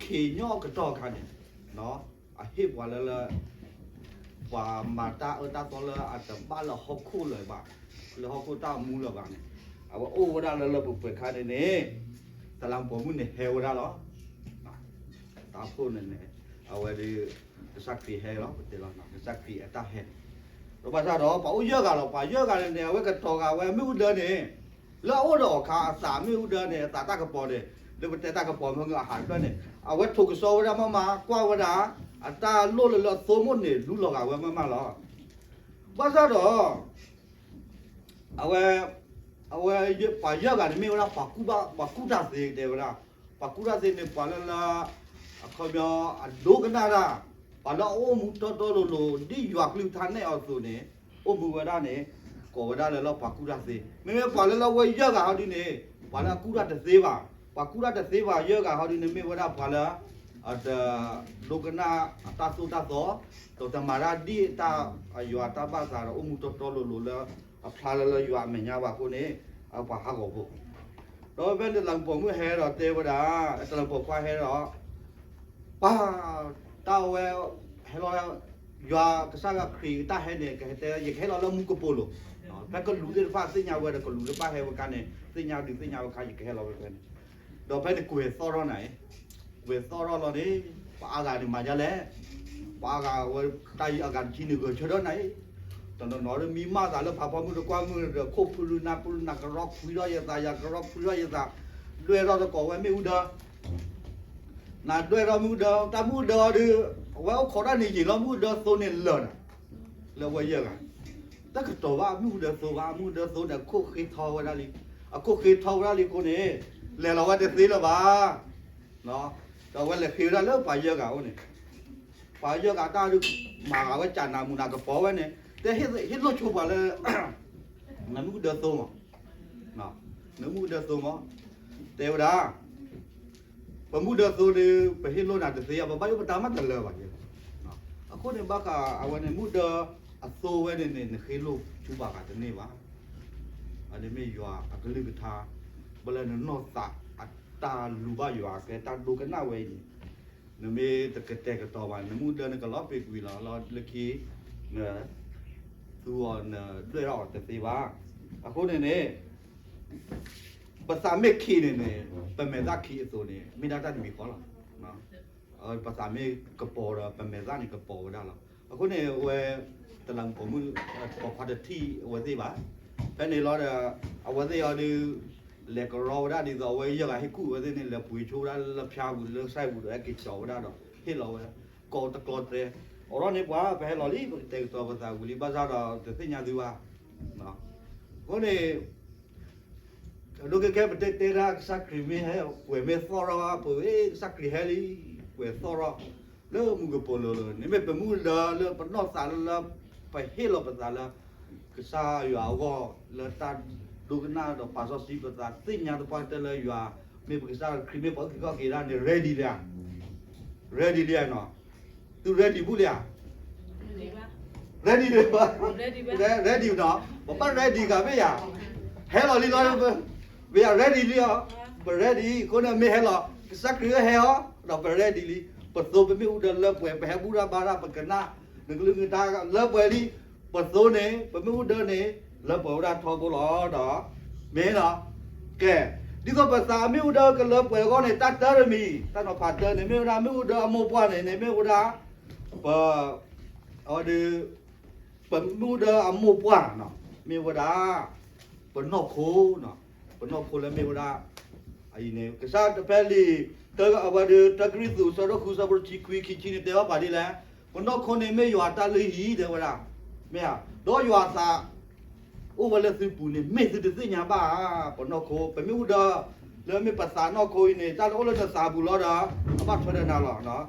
ခ့ညီကတီၢ်ခါန့ၣ် အဟ့ၣ်ပှၤလၢလၢ ပှၤမၤတၢ်အၢတၢ်သီလၢအတဘၣ်လၢဟီၣ်ခိၣ်လၢၤဘၣ်, လၢဟီၣ်ခိၣ်တၢ်မူလၢၤဘၣ်န့ၣ်, အဝဲအိၣ်ဝဲဒၣ်လၢလၢပှဲၤပှဲၤခါန့ၣ်န့ၣ်, တလးမူးပိာ်မုၣ်န့ၣ်ဟဲဝဲဒၣ်လီၤ. တၢ်ဖိန့ၣ်န့ၣ် အဝဲဒၣ် ကစၢ်ခရံာ်ဟဲလီၤ ပတဲလီၤ ကစၢ်ခရံာ်အတၢ်ဟဲန့ၣ်, ဒီးဘၣ်ဆၣ်ဒီး ပှၤအိၣ်ယဲၢ်ဂၤလီၤ ပှၤယဲၢ်ဂၤန့ၣ်န့ၣ် အဝဲကတီၤဂာ်ဝဲမ့ၣ်အူဒၢန့ၣ် လၢအအိၣ်ဒီးအခါ အသးမ့ၣ်အူဒၢန့ၣ် အသးတၢ်ကပီၤန့ၣ် လၢပတဲတၢ်ကပီၤမ့ၢ်ဂ့ၤ အဟးတဖျၢၣ်န့ၣ် အဝဲထိးကစီဝဲဒၣ်မးမး ကွၢ်ဝဲဒၣ် အတၢ်လိၣ်လၢလၢအသိမိၣ်န့ၣ် လူလီၤဂာ်ဝဲမးမးလီၤ. ဘၣ်ဆၣ်ဒီး အဝဲ အဝဲ ပှၤယဲၢ်ဂၤန့ၣ်မ့ၢ်ဝဲဒၣ် ပှၤကူၣ်ဘၣ် ပှၤကူၣ်တၢ်သ့တဲဝဲဒၣ်, ပှၤကူၣ်တၢ်သ့န့ၣ် ပှၤလၢလၢ အခီပညီ အဒိကနၣ်တၢ်, ပှၤလၢအအိၣ်မူတီတီလိၤလိၤ ဒ်ယွၤကလုၢ်ကထါနဲၣ်အီၤအသိးန့ၣ် အိၣ်မူဝဲဒၣ်န့ၣ် ကိးဝဲဒၣ်လၢလၢပှၤကူၣ်တၢ်သ့, မ့မ့ၢ်ပှၤလၢလၢဝဲယဲၢ်ဂၤဟီဒုန့ၣ် ပှၤလၢအကူၣ်တၢ်တသ့ဘၣ်, ပှၤကူၣ်တၢ်တသ့ဘၣ်ယဲၢ်ဂၤဟီဒုန့ၣ် မ့ၢ်ဝဲဒၣ်ပှၤလၢ အတ ဒိကနၣ်အတၢ်သိၣ်တၢ်သီ, ဒီးတမၤတၢ်ဒ်တၢ် အယွၤတၢ်ဘၣ်သးဒီးအိၣ်မူတီတီလိၤလိၤလၢ အဖျါလၢလၢယွၤအမဲာ်ညါဘၣ်အဃိန့ၣ် အပှၤဟးဂီၤဖိ ဒီးဖဲတလးမူးပိာ်မုၣ်ဟဲဒီးတဲဝဲဒၣ်, တလးမူးပိာ်ခွါဟဲဒီး ပှၤ တၢ်ဝဲ ဟဲလီၤ ယွၤကစၢ်ယွၤခရံာ်တၢ်ဟဲန့ၣ် ကဟဲတဲ ယကဟဲလီၤလၢမူကပိာ်လိၤ, ဖဲကလူးသ့ၣ်တဖၣ်သ့ၣ်ညါဝဲဒီး ကလူးတဖၣ်ဟဲဝဲခါန့ၣ် သ့ၣ်ညါဒုးသ့ၣ်ညါဝဲခါ ယကဟဲလီၤဝဲဖဲန့ၣ်, ဒီးဖဲန့ၣ်ကွဲၤသီၣ်ထီၣ်နၤအံၤ, ကွဲၤသီၣ်ထီၣ်လီၤန့ၣ် ပှၤအါဂၤန့ၣ်မၤဒ်လဲၣ်, ပှၤအါဂၤဝဲ တၢ်အံၤအဂၤတဆံန့ၣ်ဂဲၤဆၢထၢၣ်နၤအံၤ, တနီၤနီၤဒီးမံမၣ်သးလၢဖးဖီမုၢ်တကွၢ်မုၢ်ဒီး ခိၣ်ဖုလူနၢ်ဖုလူနၢ် ကရီခွံထီၣ်ယသး ယၤကရီခွံထီၣ်ယသး, ဒွဲၣ်ထီၣ်တကိးဝဲမ့ၣ်အူဒၢ နၤဒွဲၣ်ထီၣ်မ့ၣ်အူဒၢ တၢ်မ့ၣ်အူဒၢအီၤဒီး အဝဲအိၣ်ခိးတၢ်န့ၣ်ယံာ်လီၤ မ့ၣ်အူဒၢသိန့ၣ်လၢာ်နၤ, လၢဝဲယဲၢ်ဂၤ, တၢ်ကတီၤဘၣ်မ့ၣ်အူဒၢသိဘၣ် မ့ၣ်အူဒၢသိန့ၣ် အခိၣ်ဃ့ထီဝဲဒၣ်လံ, အခိၣ်ဃ့ထီဝဲဒၣ်လံအဃိန့ၣ် လဲၤလီၤဝဲတသ့လၢၤဘၣ်, ဒီးအဝဲလဲၤဃ့ဝဲဒၣ်လၢပှၤယဲၢ်ဂၤအအိၣ်န့ၣ်, ပှၤယဲၢ်ဂၤတၢ်ဒုး မၤဂာ်ဝဲကၢ်နးမူးနးကပီၤဝဲန့ၣ် တဲဟ့ၣ်လိၣ်ဆိပှၤလၢ နမ့ၣ်အူဒၢသိမး နမ့ၣ်အူဒၢသိမး တဲဝဲဒၣ် ပမ့ၣ်အူဒၢသိဒီး ပဟ့ၣ်လိၣ်နၤတသ့ ပဘၣ်ယိၣ်ပတၢ်မးတလၢာ်ဘၣ်, အဃိန့ၣ်ဘၣ်ဃးအဝဲန့ၣ် မ့ၣ်အူဒၢအသိဝဲန့ၣ်န့ၣ် နဃ့လိၣ်ဆိပှၤဂၤတန့ၢ်ဘၣ်, အန့ၣ်မ့ၢ်ယွၤအကလုၢ်ကထါ, ဘၣ်လၢနနီၢ်သးအတၢ်လူၤဘၣ်ယွၤအကျဲ တၢ်ဒိကနၣ်ဝဲအံၤန့ၣ် နမ့ၢ်တကတဲာ်ကတီၤဘၣ် နမ့ၣ်အူဒၢန့ၣ် ကလီၤပံာ်ကွံာ်လီၤလီၤလၢခံ နသူအီၤနဒွဲၣ်ထီၣ်အီၤတသ့ဘၣ်. အဃိန့ၣ်န့ၣ် ပသးမ့ၢ်ခံးန့ၣ်န့ၣ် ပမဲာ်သၣ်ခံးအသိးန့ၣ် မ့ၢ်ဒၣ်တၢ်တမံၤဃီလီၤ. ပသးမ့ၢ်ကပီၤဒီး ပမဲာ်သၣ်န့ၣ်ကပီၤဝဲဒၣ်လီၤ. အဃိန့ၣ် အဝဲ တလးမူးပိာ်မုၣ် ပိာ်ခွါတထံၣ်အဝဲသ့ၣ်ဘၣ်. ဖဲန့ၣ်လီၤဒီး အဝဲသ့ၣ်အီၤဒုး လဲၤကရီဝဲဒၣ်ဒ်သိး အဝဲယဲၢ်ဂၤဟ့ၣ်ကူၣ်အဝဲသ့ၣ်န့ၣ် လဲၤပှ့ၤဆိဝဲဒၣ်လၢဖၠါပူၤ လၢစဲပူၤဒီး ဟဲက့ၤကၠီၤဝဲဒၣ်ဒီး ဟ့ၣ်လီၤဝဲဒၣ် ကိးတကျီတဲ အိးထီၣ်န့ၢ်ပှၤ ပဟဲလီၤလံ ပကတဲာ်ကတီၤပသးဝံၤလံ ဘၣ်ဆၣ်ဒီး တသ့ၣ်ညါသုဘၣ်. အဃိန့ၣ် အဒိခဲကဲ ပတဲတဲဒၣ်ကစၢ်ခရံာ်မ့ၢ်ဟဲ ကွဲၤမ့ၢ်သီၣ်ထီၣ်ပဝဲ ကစၢ်ခရံာ်ဟဲလံ ကွဲၤသီၣ်ထီၣ် လၢမူကပိာ်လိၤလိၤ န့ၣ်မ့ၢ်ပမူလၢ လၢပနီၢ်သးလၢ လၢပဟ့ၣ်လီၤပသးလၢ ကစၢ်ယွၤအဂီၢ် လၢတၢ် ဒိကနၣ်ဒီးပာ်စီဆှံပသး သ့ၣ်ညါသပှၢ်ကတၢၢ်လၢယွၤ မ့ၢ်ပကစၢ်ခရံာ် မ့ၢ်ပှၤအုၣ်က့ၤခီၣ်က့ၤဒၣ်န့ၣ် ready လံဧါ, ready လံဧါနီၤ, သု ready ဘူးလံဧါ, ready လံဧါ, ready နီၤ, ပဘၣ် ready ကမ့ၢ်ဧါ, ဟဲလီၤလံလီၤ, မ့ၢ်ဧါ ready လံဧါ, ပ ready အဃိန့ၣ်မ့ၢ်ဟဲလီၤ, ကစၢ်ခရံာ်ဧၢဟဲအီၤ, ဒီးပ ready လံ, ပသိပမ့ၣ်အူဒၢလၢပှဲၤ ပဟဲဘူၣ်တၢ်ဘါတၢ် ပကနၣ် နကလုၢ်နကထါလၢပှဲၤလံ, ပသိန့ၣ် ပမ့ၣ်အူဒၢန့ၣ် လၢပှဲၤဝဲဒၣ်ထီဘိလီၤ, ဒီး မ့ၢ်နီၤ, ကဲ, ဒ်သိးပသးအမ့ၣ်အူဒၢကလၢပှဲၤအဂီၢ်န့ၣ် တၢ်တၢတမံၤ တၢ်နီၤဖးတၢန့ၣ် မ့ၢ်ဝဲဒၣ်မ့ၣ်အူဒၢအမိၢ်ပှၢ်န့ၣ်န့ၣ် မ့ၢ်ဝဲဒၣ် ပ အဝဲဒၣ် ပမ့ၣ်အူဒၢအမိၢ်ပှၢ်နီၤ မ့ၢ်ဝဲဒၣ် ပနီၢ်ခိနီၤ, ပနီၢ်ခိလၢမ့ၢ်ဝဲဒၣ် အံၤန့ၣ် ကစၢ်တဖဲလံာ် တၢ အဝဲဒၣ် တၢကရံၣ်သူး အဆၢဒိၣ်ဃု အဆၢဖိတဆံခွံ ခံဆံန့ၣ် တဲဘၣ်ပှၤဒ်လဲၣ်, ပနီၢ်ခိန့ၣ်မ့ၢ်ယွၤတၢ်လုၢ်ဟံၣ် တဲဝဲဒၣ်, မ့ၢ်ဧါ, ဒီးယွၤသး အိၣ်ဝဲလၢသုပူၤန့ၣ် မ့ၢ်သုတသ့ၣ်ညါဘၣ်ဧါ, ပနီၢ်ခိ ပမ့ၣ်အူဒၢ လၢမ့ၢ်ပသးနီၢ်ခိအံၤန့ၣ် တၢ်လၢအိၣ်လၢနသးပူၤလီၤဒီး အဘၣ်ထွဲဒီးနၤလီၤ.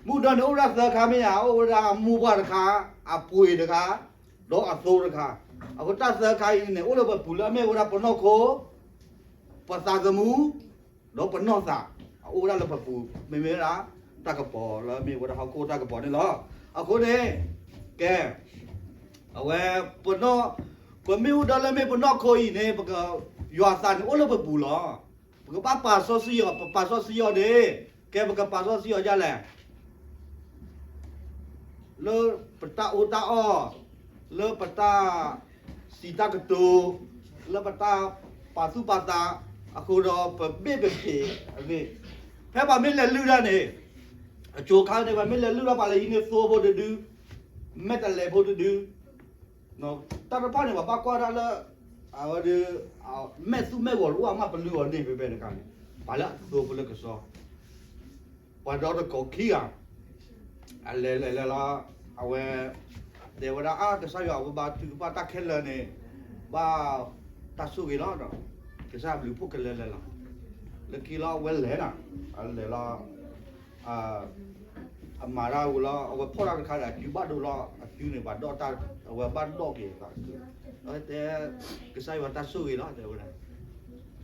မ့ၣ်အူဒၢန့ၣ်အိၣ်ဝဲဒၣ်သၢခါမ့ၢ်ဧါ, အိၣ်ဝဲဒၣ်အမိၢ်ပှၢ်တခါ, အပှ့ၤတခါ, ဒီးအသိတခါ, အဃိတၢ်သၢခါအံၤန့ၣ် အိၣ်လၢပပူၤလၢအမ့ၢ်ဝဲဒၣ်ပနီၢ်ခိ ပသးသမူ ဒီးပနီၢ်သး အအိၣ်ဝဲဒၣ်လၢပပူၤ မ့မ့ၢ်ဝဲဒၣ် တၢ်ကပီၤလၢမ့ၢ်ဝဲဒၣ်ဟီၣ်ခိၣ်တၢ်ကပီၤန့ၣ်လီၤ. အဃိန့ၣ် ကဲ အဝဲ ပနီၢ် ပမ့ၣ်အူဒၢလၢမ့ၢ်ပနီၢ်ခိအံၤန့ၣ် ပက ယွၤသးန့ၣ်အိၣ်လၢပပူၤလီၤ. ပကဘၣ်ပာ်စီဆှံအီၤ, ပပာ်စီဆှံအီၤန့ၣ် ကဲပကပာ်စီဆှံအီၤဒ်လဲၣ် လၢပတၢ်အီၣ်တၢ်အီ, လၢပတၢ်စံးတၢ်ကတိၤ, လၢပတၢ်ပာ်သူၣ်ပာ်သးအဃိဒီး ပဘ့ၣ်ပဖ့းအဂ့ၢ်, ဖဲပှၤမ့ၢ်လဲၤလုၢ်တၢ်န့ၣ်, အကိၤခါန့ၣ် ပှၤမ့ၢ်လဲၤလုၢ်ထီၣ်ပှၤလၢဟံးန့ၢ်သိဖိတဒု, မဲာ်တဲးလဲးဖိတဒု, တၢ်တဖၣ်န့ၣ် ပှၤဘၣ်ကွၢ်တၢ်လၢ အဝဲဒၣ် မဲာ်သူၣ်မဲာ်ဂီၤတအိၣ်အမး ပလုၢ်အီၤန့ၢ်ဖဲဖဲတခါန့ၣ်, ပှၤလၢအသိဖိလၢကစီ ပှၤဒီတကိးခံဂၤ အလဲၤလဲၤလဲၤလီၤ, အဝဲ တဲဝဲဒၣ် အါ ကစၢ်ယွၤ အဝဲဘါထုကဖၣ်တၢ်ခဲလၢာ်န့ၣ် ဘၣ်တၢ်ဆိၣ်ဂ့ၤလီၤဒီး ကစၢ်ဘျုးဖှိၣ်ကလဲၤလဲၤလီၤ. လၢခံလီၤ အဝဲလဲၤနီၤ, အလဲၤလီၤ အမၤတၢ်ဝံၤလီၤ အဝဲဖီၣ်တၢ်တခါဒီး အစုဘၣ်ဒိလီၤ, အစုန့ၣ် ပှၤဒီးတၢ် အဝဲဘၣ်ဒီးက့ၤသး, အဝဲတဲ ကစၢ်ယွၤတၢ်ဆိၣ်ဂ့ၤလီၤ တဲဝဲဒၣ်,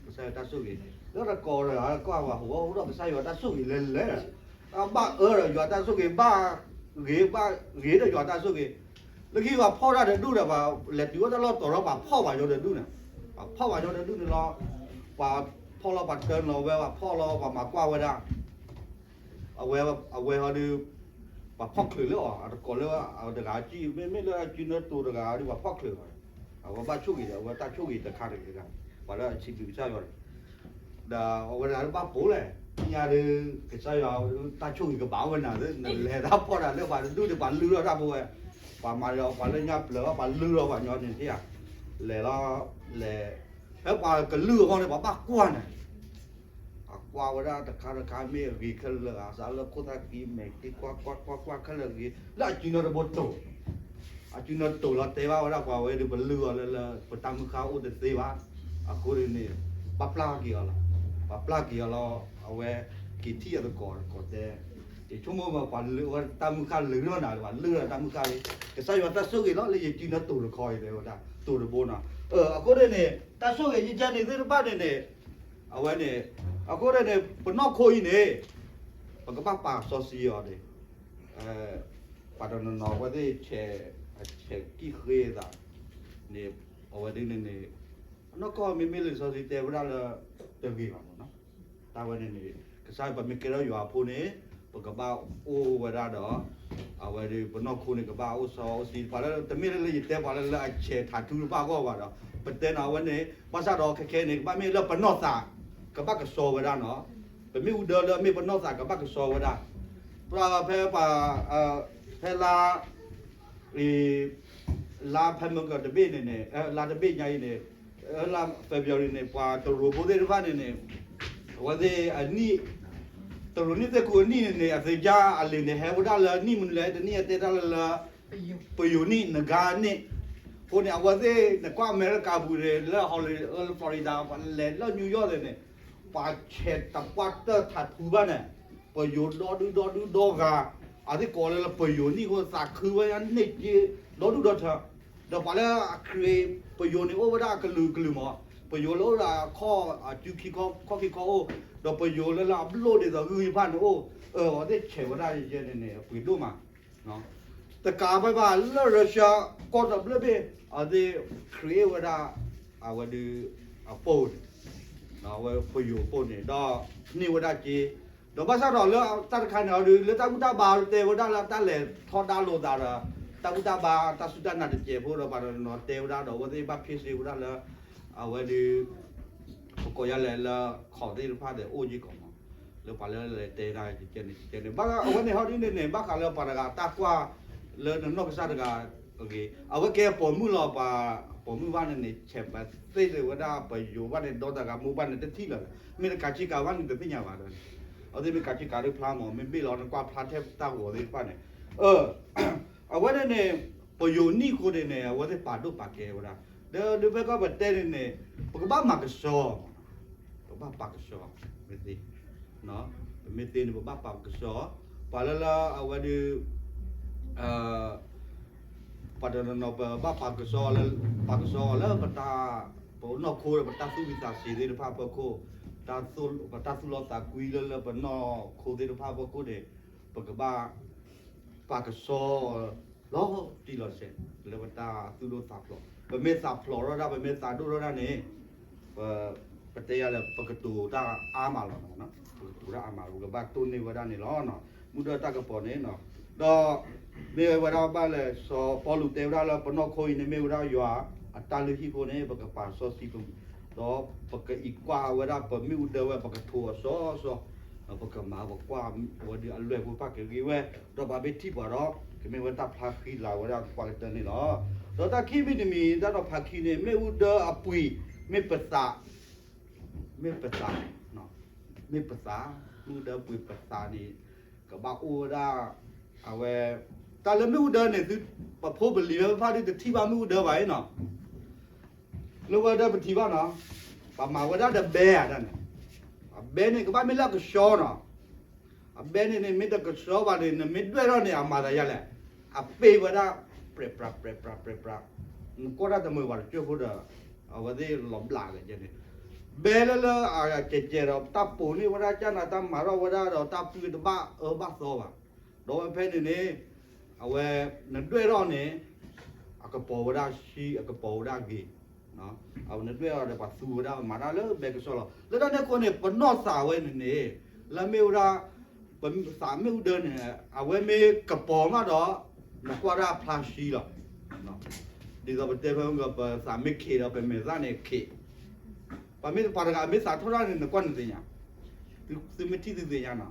ကစၢ်ယွၤတၢ်ဆိၣ်ဂ့ၤ, လၢတကိးဒီး ကွၢ်ဝဲဟိဝဲဟိဒီး ကစၢ်ယွၤတၢ်ဆိၣ်ဂ့ၤလဲၤလဲၤ, ဘၣ်အၢဒီးယွၤတၢ်ဆိၣ်ဂ့ၤ ဘၣ်ဂ့ၤ ဘၣ်ဂ့ၤဒီးယွၤတၢ်ဆိၣ်ဂ့ၤ, လၢခံပှၤဖီၣ်တၢ်တဒူၣ်ဒီး ပှၤလဲၤတုၤဝဲတၢ်လီၢ်တီၤထီၣ် ပှၤဖီၣ်ပှၤညီတဒူၣ်န့ၣ်, ပှၤဖီၣ်ပှၤညီတဒူၣ်န့ၣ်လီၤ, ပှၤဖီၣ်လီၤ ပှၤတၢနီၤဝဲ ပှၤဖီၣ်လီၤ ပှၤမၤကွၢ်ဝဲဒၣ် အဝဲ အဝဲဟီဒီး ပှၤဖီၣ်ချုးလၢအီၤ အတကိးလၢအတဂၤကံၣ် မ့မ့ၢ်လၢအစုနၢတိၤတဂၤဒီး ပှၤဖီၣ်ချုးလီၤ, အဝဲဘၣ်ဆိၣ်ဂ့ၤဒီး အဝဲတၢ်ဆိၣ်ဂ့ၤတခါတဂၤ ပှၤလၢအဆံးဘျုးကစၢ်ယွၤန့ၣ်, ဒီးအဝဲတဂၤလၢဘၣ်ပိာ်လဲၣ်, သ့ၣ်ညါဒီး ကစၢ်ယွၤတၢ်ဆိၣ်ဂ့ၤကဘၣ်ဝဲနၤသ့ နလဲၤတၢ်ဖီၣ်တၢ်လၢပှၤတဒူၣ်န့ၣ် ပှၤလုၢ်ထီၣ်တၢ်ဖိဝဲ, ပှၤမၤဒီးပှၤလၢညါပျၢၤ ပှၤလုၢ်ထီၣ်ပှၤညီန့ၣ်ထံၣ်ဧါ, လဲၤလီၤ လဲၤ ဖဲပှၤကလုၢ်အဂီၢ်န့ၣ် ပှၤဘၣ်ကွၢ်န့ၣ် အကွၢ်ဝဲဒၣ်တခါတခါ မ့ၢ်အဂ့ၤခဲလၢာ်ဂ့ၤ စးလၢခိၣ်သၣ်ဃံမဲာ်ဃံ ကွၢ်ကွၢ်ကွၢ်ကွၢ်ခဲလၢာ်ဂ့ၤ လၢအစုနၢတဘိတိၤ, အစုနၢတိၤလီၤတဲဘၣ်ဝဲဒၣ်ပှၤဝဲဒီး ပလုၢ်အီၤလၢလၢ ပတၢ်မုၢ်ဃၢ်အိၣ်တသ့ဘၣ်, အဃိန့ၣ် ပှၤပျၢ်က့ၤအီၤလီၤ, ပှၤပျၢ်က့ၤအီၤလီၤ အဝဲက့ၤထံၣ်အသကိး သကိးတဲ, ယဆိကမိၣ်မး ပှၤလုၢ်ဝဲတၢ်မုၢ်ဃၢ်လုၢ်ထီၣ်နၤ ပှၤလုၢ်ထီၣ်တၢ်မုၢ်ဃၢ်လံ, ကစၢ်ယွၤတၢ်ဆိၣ်ဂ့ၤလီၤ လၢယစုနၢတိၤတခီအံၤ တဲဝဲဒၣ် တိၤတဘိနီၤ, အဃိန့ၣ်န့ၣ် တၢ်ဆိၣ်ဂ့ၤယကဲန့ၣ်သ့ၣ်တဖၣ်န့ၣ်န့ၣ် အဝဲန့ၣ် အဃိန့ၣ်န့ၣ် ပနီၢ်ခိအံၤန့ၣ် ပကဘၣ်ပာ်စီဆှံအီၤန့ၣ်, ပှၤတနီၤနီၤအဝဲသ့ၣ် ဆဲးကံၣ်ဃ့သးန့ၣ် အဝဲဒ်န့ၣ်န့ၣ် အနီၢ်ကီၢ်မ့မ့ၢ်လံာ်စီဆှံတဲဝဲဒၣ်လၢ တဂ့ၤဘၣ်မ့ၢ်နီၤ, တၢ်ဝဲန့ၣ်န့ၣ် ကစၢ်ယွၤပမ့ၢ်ကဲထီၣ်ယွၤအဖိန့ၣ် ပကဘၣ်အိၣ်ဝဲဒၣ်ဒီး အဝဲဒၣ်ပနီၢ်ခိန့ၣ် ကဘၣ်အိၣ်စီအိၣ်ဆှံ ပှၤလၢတမ့ၢ်လၢယတဲပှၤလၢလၢအဆဲးထးထူတဖၣ်အဂီၢ်ဘၣ်ဒီး ပတဲနီၤအဝဲန့ၣ် ဘၣ်ဆၣ်ဒီးခဲခဲန့ၣ် ကဘၣ်မ့ၢ်လၢပနီၢ်သး ကဘၣ်ကဆှီဝဲဒၣ်နီၤ, ပမ့ၣ်အူဒၢလၢအမ့ၢ်ပနီၢ်သးကဘၣ်ကဆှီဝဲဒၣ်, ပှၤဖဲပှၤ ဖဲလါ လါဖဲမုၢ်ကတဘ့ၣ်န့ၣ်န့ၣ် လါတဘ့ၣ်ညါအံၤန့ၣ် လါ February န့ၣ် ပှၤတရူးဖိသ့ၣ်တဖၣ်န့ၣ်န့ၣ် အဝဲသ့ၣ်အနံၣ် တရူးနံၣ်သ့ၣ်ခိၣ်အနံၣ်န့ၣ်န့ၣ် အသ့ၣ်ညါအလံာ်န့ၣ် ဟဲဝဲဒၣ်လၢနံၣ်မနုၤလဲၣ် တနံၣ်အတဲတၢ်လၢလၢ ပယိၤနံၣ်နဂါန့ၣ်, အဃိန့ၣ် အဝဲသ့ၣ်နကွၢ်အမဲရကၤပူၤန့ၣ် လၢ Florida လဲၤလၢ New York န့ၣ်န့ၣ် ပှၤဆဲးတပှၢ်တၢၢ်ထးထူဘၣ်န့ၣ် ပယိၤဒီဒူၣ်ဒီဒူၣ်ဒီဂၤ, အသ့ၣ်ကိးလၢလၢပယိၤနံၣ်အဃိ သးခုဝဲန့ၢ်က့ၤ ဒီဒူၣ်ဒီထၢ, ဒီ ဒီးပှၤလၢအ create ပယိၤန့ၣ်အိၣ်ဝဲဒၣ်အကလုာ်ကလုာ်မး, ပယိၤလၢအိၣ်ဒီးခီၣ်အစုခံခီၣ်ခံခီအိၣ်, ဒီးပယိၤလၢလၢအဘျိၣ်ဒ်သိးဂုၢ်ယဖၣ်န့ၣ်အိၣ်, အဝဲသ့ၣ်ဆဲးဝဲဒၣ်ယဲန့ၣ်န့ၣ် အပှ့ၤဒိၣ်မး တကးဘၣ်ဘၣ်လၢ Russia ကီၢ်တဘျၢၣ်ဘ့ၣ် အဝဲသ့ၣ် create ဝဲဒၣ် အဝဲဒုး အ phone န့ၣ်, အဝဲပယိၤ phone န့ၣ် ဒီးန့ၢ်ဝဲဒၣ်က့, ဒီးဘၣ်ဆၣ်ဒီးလၢတၢ်တခါန့ၣ် အဒုး လၢတၢ်ဘူၣ်တၢ်ဘါတဲဝဲဒၣ်လၢတၢ်လဲၤထီဒါလိာ်သးဒီး တၢ်ဘူၣ်တၢ်ဘါတၢ်စူၢ်တၢ်နာ်တစဲးဖိဒီး ပှၤတနီၤတဲဝဲဒၣ်ဒီး အဝဲသ့ၣ်ဘၣ် ဖ့စ့ဝဲဒၣ်လၢ အဝဲဒုး ပကိးယါလဲၣ်လၢ ခီၣ်သ့ၣ်တဖၣ်ဒီးအိၣ်က့ၤကီးမး, လၢပှၤလၢလဲၤတဲဒၣ်ကဲန့ၣ်ကဲန့ၣ် ဘၣ်အဝဲန့ၣ်ဟီဒ်န့ၣ်န့ၣ် ဘၣ်ဃးလၢပှၤတဂၤတၢ်ကွၢ် လၢနနီၢ်ကစၢ်တဂၤအဂ့ၤ အဝဲကဲပိာ်မုၣ်လီၤ ပှၤပိာ်မုၣ်ဘၣ်န့ၣ်န့ၣ် ဆဲးပသ့ၣ်ဝဲဒၣ်ပယိၤဘၣ်န့ၣ် ဒီတဂၤမိၢ်ဘၣ်န့ၣ်တထံၣ်လၢၤလဲၣ် မ့ၢ်တကးဆ့ကၤဘၣ်န့ၣ်တသ့ၣ်ညါဘၣ်ဒီး အဝဲသ့ၣ်မ့ၢ်ကးဆ့ကၤဒ်ဖျါမး မ့ၢ်ဘ့ၣ်လီၤနကွၢ်ဖျါထဲတၢ်ဂီၤသ့ၣ်တဖၣ်န့ၣ် အဝဲန့ၣ်န့ၣ် ပယိၤနံၣ်အဃိန့ၣ်န့ၣ် အဝဲသ့ၣ်ပာ်ဒိၣ်ပာ်ကဲဝဲဒၣ် ဒီးဒုးဖဲကီၢ်ပတဲန့ၣ်န့ၣ် ပကဘၣ်မၤကဆှီ ပဘၣ်ပာ်ကဆှီ မ့ၢ်သ့ ပမ့ၢ်သ့န့ၣ် ပဘၣ်ပာ်ကဆှီ ပှၤလၢလၢအဝဲဒုး ပှၤတနီၤနီၤ ပဘၣ်ပာ်ကဆှီလၢ ပာ်ကဆှီလၢပတၢ် ပနီၢ်ခိဒီး ပတၢ်သူၣ်ဝံသးစူၤသ့ၣ်တဖၣ်အဖီခိၣ်, ပတၢ်သူၣ်လီသးကွံလၢလၢပနီၢ်ခိသ့ၣ်တဖၣ်အဖီခိၣ်န့ၣ် ပကဘၣ် ပာ်ကဆှီ လီၤတံၢ်လီၤဆဲး လၢပတၢ်သူၣ်ဒိၣ်သးဖျိး, ပမ့ၢ်သးဖျိးထီၣ်ဒၣ် ပမ့ၢ်သးဒိၣ်ထီၣ်ဒၣ်န့ၣ် ပ ပတဲယၤလၢ ပကတိၤတၢ်အါမးလီၤ, ပကတိၤတၢ်အါမးလီၤ ပကဘၣ်တိၢ်န့ၢ်ဝဲဒၣ်န့ၣ်လီၤ. မူဒါတၢ်ကပီၤန့ၣ် ဒီး မ့ၢ်ဝဲဒၣ်ဘၣ်လဲၣ် စီၤပီလူးတဲဝဲဒၣ်လၢ ပနီၢ်ခိအံၤန့ၣ်မ့ၢ်ဝဲဒၣ်ယွၤအတၢ်လုၢ်ဟံၣ်အဃိန့ၣ် ပကပာ်စီဆှံ ဒီးပကအံးကွၢ်ဝဲဒၣ်ပမ့ၣ်အူဒၢဝဲ ပကထိးအီၤစီစီ ဒီးပကမၤပကွၢ်ဝဲဒၣ်အလွဲၢ်ဖိတဖၣ်ကဂ့ၤဝဲ, ဒီးပှၤမ့ၢ်ထံၣ်ပှၤဒီး ကမ့ၢ်ဝဲတၢ်ဖျါဃံလၤဝဲဒၣ်ပှၤကတၢၢ်န့ၣ်လီၤ. ဒီးတၢ်ခံမံၤတမံၤ တၢ်နီၤဖးခံန့ၣ် မ့ၣ်အူဒၢအပှ့ၤ မ့ၢ်ပသး, မ့ၢ်ပသး, မ့ၢ်ပသး, မ့ၣ်အူဒၢပှ့ၤပသးန့ၣ် ကဘၣ်အိၣ်ဝဲဒၣ် အဝဲ တၢ်လၢမ့ၣ်အူဒၢန့ၣ် သုပဖိပလံၤဝဲဖၣ်ဒ်တထံၣ်ဘၣ်မ့ၣ်အူဒၢဘၣ်အံၤနီၤ လၢဝဲဒၣ်ပထံၣ်ဘၣ်နီၤ, ပမၤဝဲဒၣ်ဒီးဘဲဧါဒၣ်န့ၣ်, အဘဲန့ၣ်ကဘၣ်မ့ၢ်လၢအကဆှီနီၤ, အဘဲန့ၣ်န့ၣ် မ့ၢ်တကဆှီဘၣ်န့ၣ် နမ့ၢ်ဒွဲၣ်ထီၣ်န့ၣ် အမၤသးယါလဲၣ်, အပ့ၤဝဲဒၣ် ပြဲးပြး ပြဲးပြး ပြဲးပြး, နကွၢ်တၢ်တမုာ်ဘၣ်တကၠိၢ်ဖိဒီး အဝဲသ့ၣ်လီၤဘျးကဲန့ၣ်, ဘဲလၢလၢအကဲးကဲးဒီး တၢ်ပိာ်န့ၢ်ဝဲဒၣ်ကၢ်နၤ တၢ်မၤထီၣ်ဝဲဒၣ်ဒီး တၢ်ပုၢ်တဘၣ်အၢဘၣ်သီဘၣ်, ဒီးဝဲဖဲန့ၣ်န့ၣ် အဝဲ နဒွဲၣ်ထီၣ်န့ၣ် အကပီၤဝဲဒၣ်ဆှံ အကပီၤဝဲဒၣ်ဂ့ၤ, အဝဲနဒွဲၣ်ထီၣ်ဒီး ပှၤသူဝဲဒၣ်မၤတၢ်လၢဘဲကဆှီလီၤ. လၢတၢ်န့ၣ်အဃိန့ၣ် ပနီၢ်သးဝဲန့ၣ်န့ၣ် လၢမ့ၢ်ဝဲဒၣ် ပသးမ့ၣ်အူဒၢန့ၣ် အဝဲမ့ၢ်ကပီၤမးဒီး နကွၢ်ဒၣ်အဖျါဆှံလီၤ. ဒ်သိးပတဲဖဲ ပသးမ့ၢ်ခံးဒီး ပမဲာ်သၣ်န့ၣ်ခံး ပှၤမ့ၢ်ပှၤတဂၤမ့ၢ်သးထီၣ်တၢ်န့ၣ် နကွၢ်နသ့ၣ်ညါ, သုမ့ၢ်ထံၣ်သုသ့ၣ်ညါနီၤ,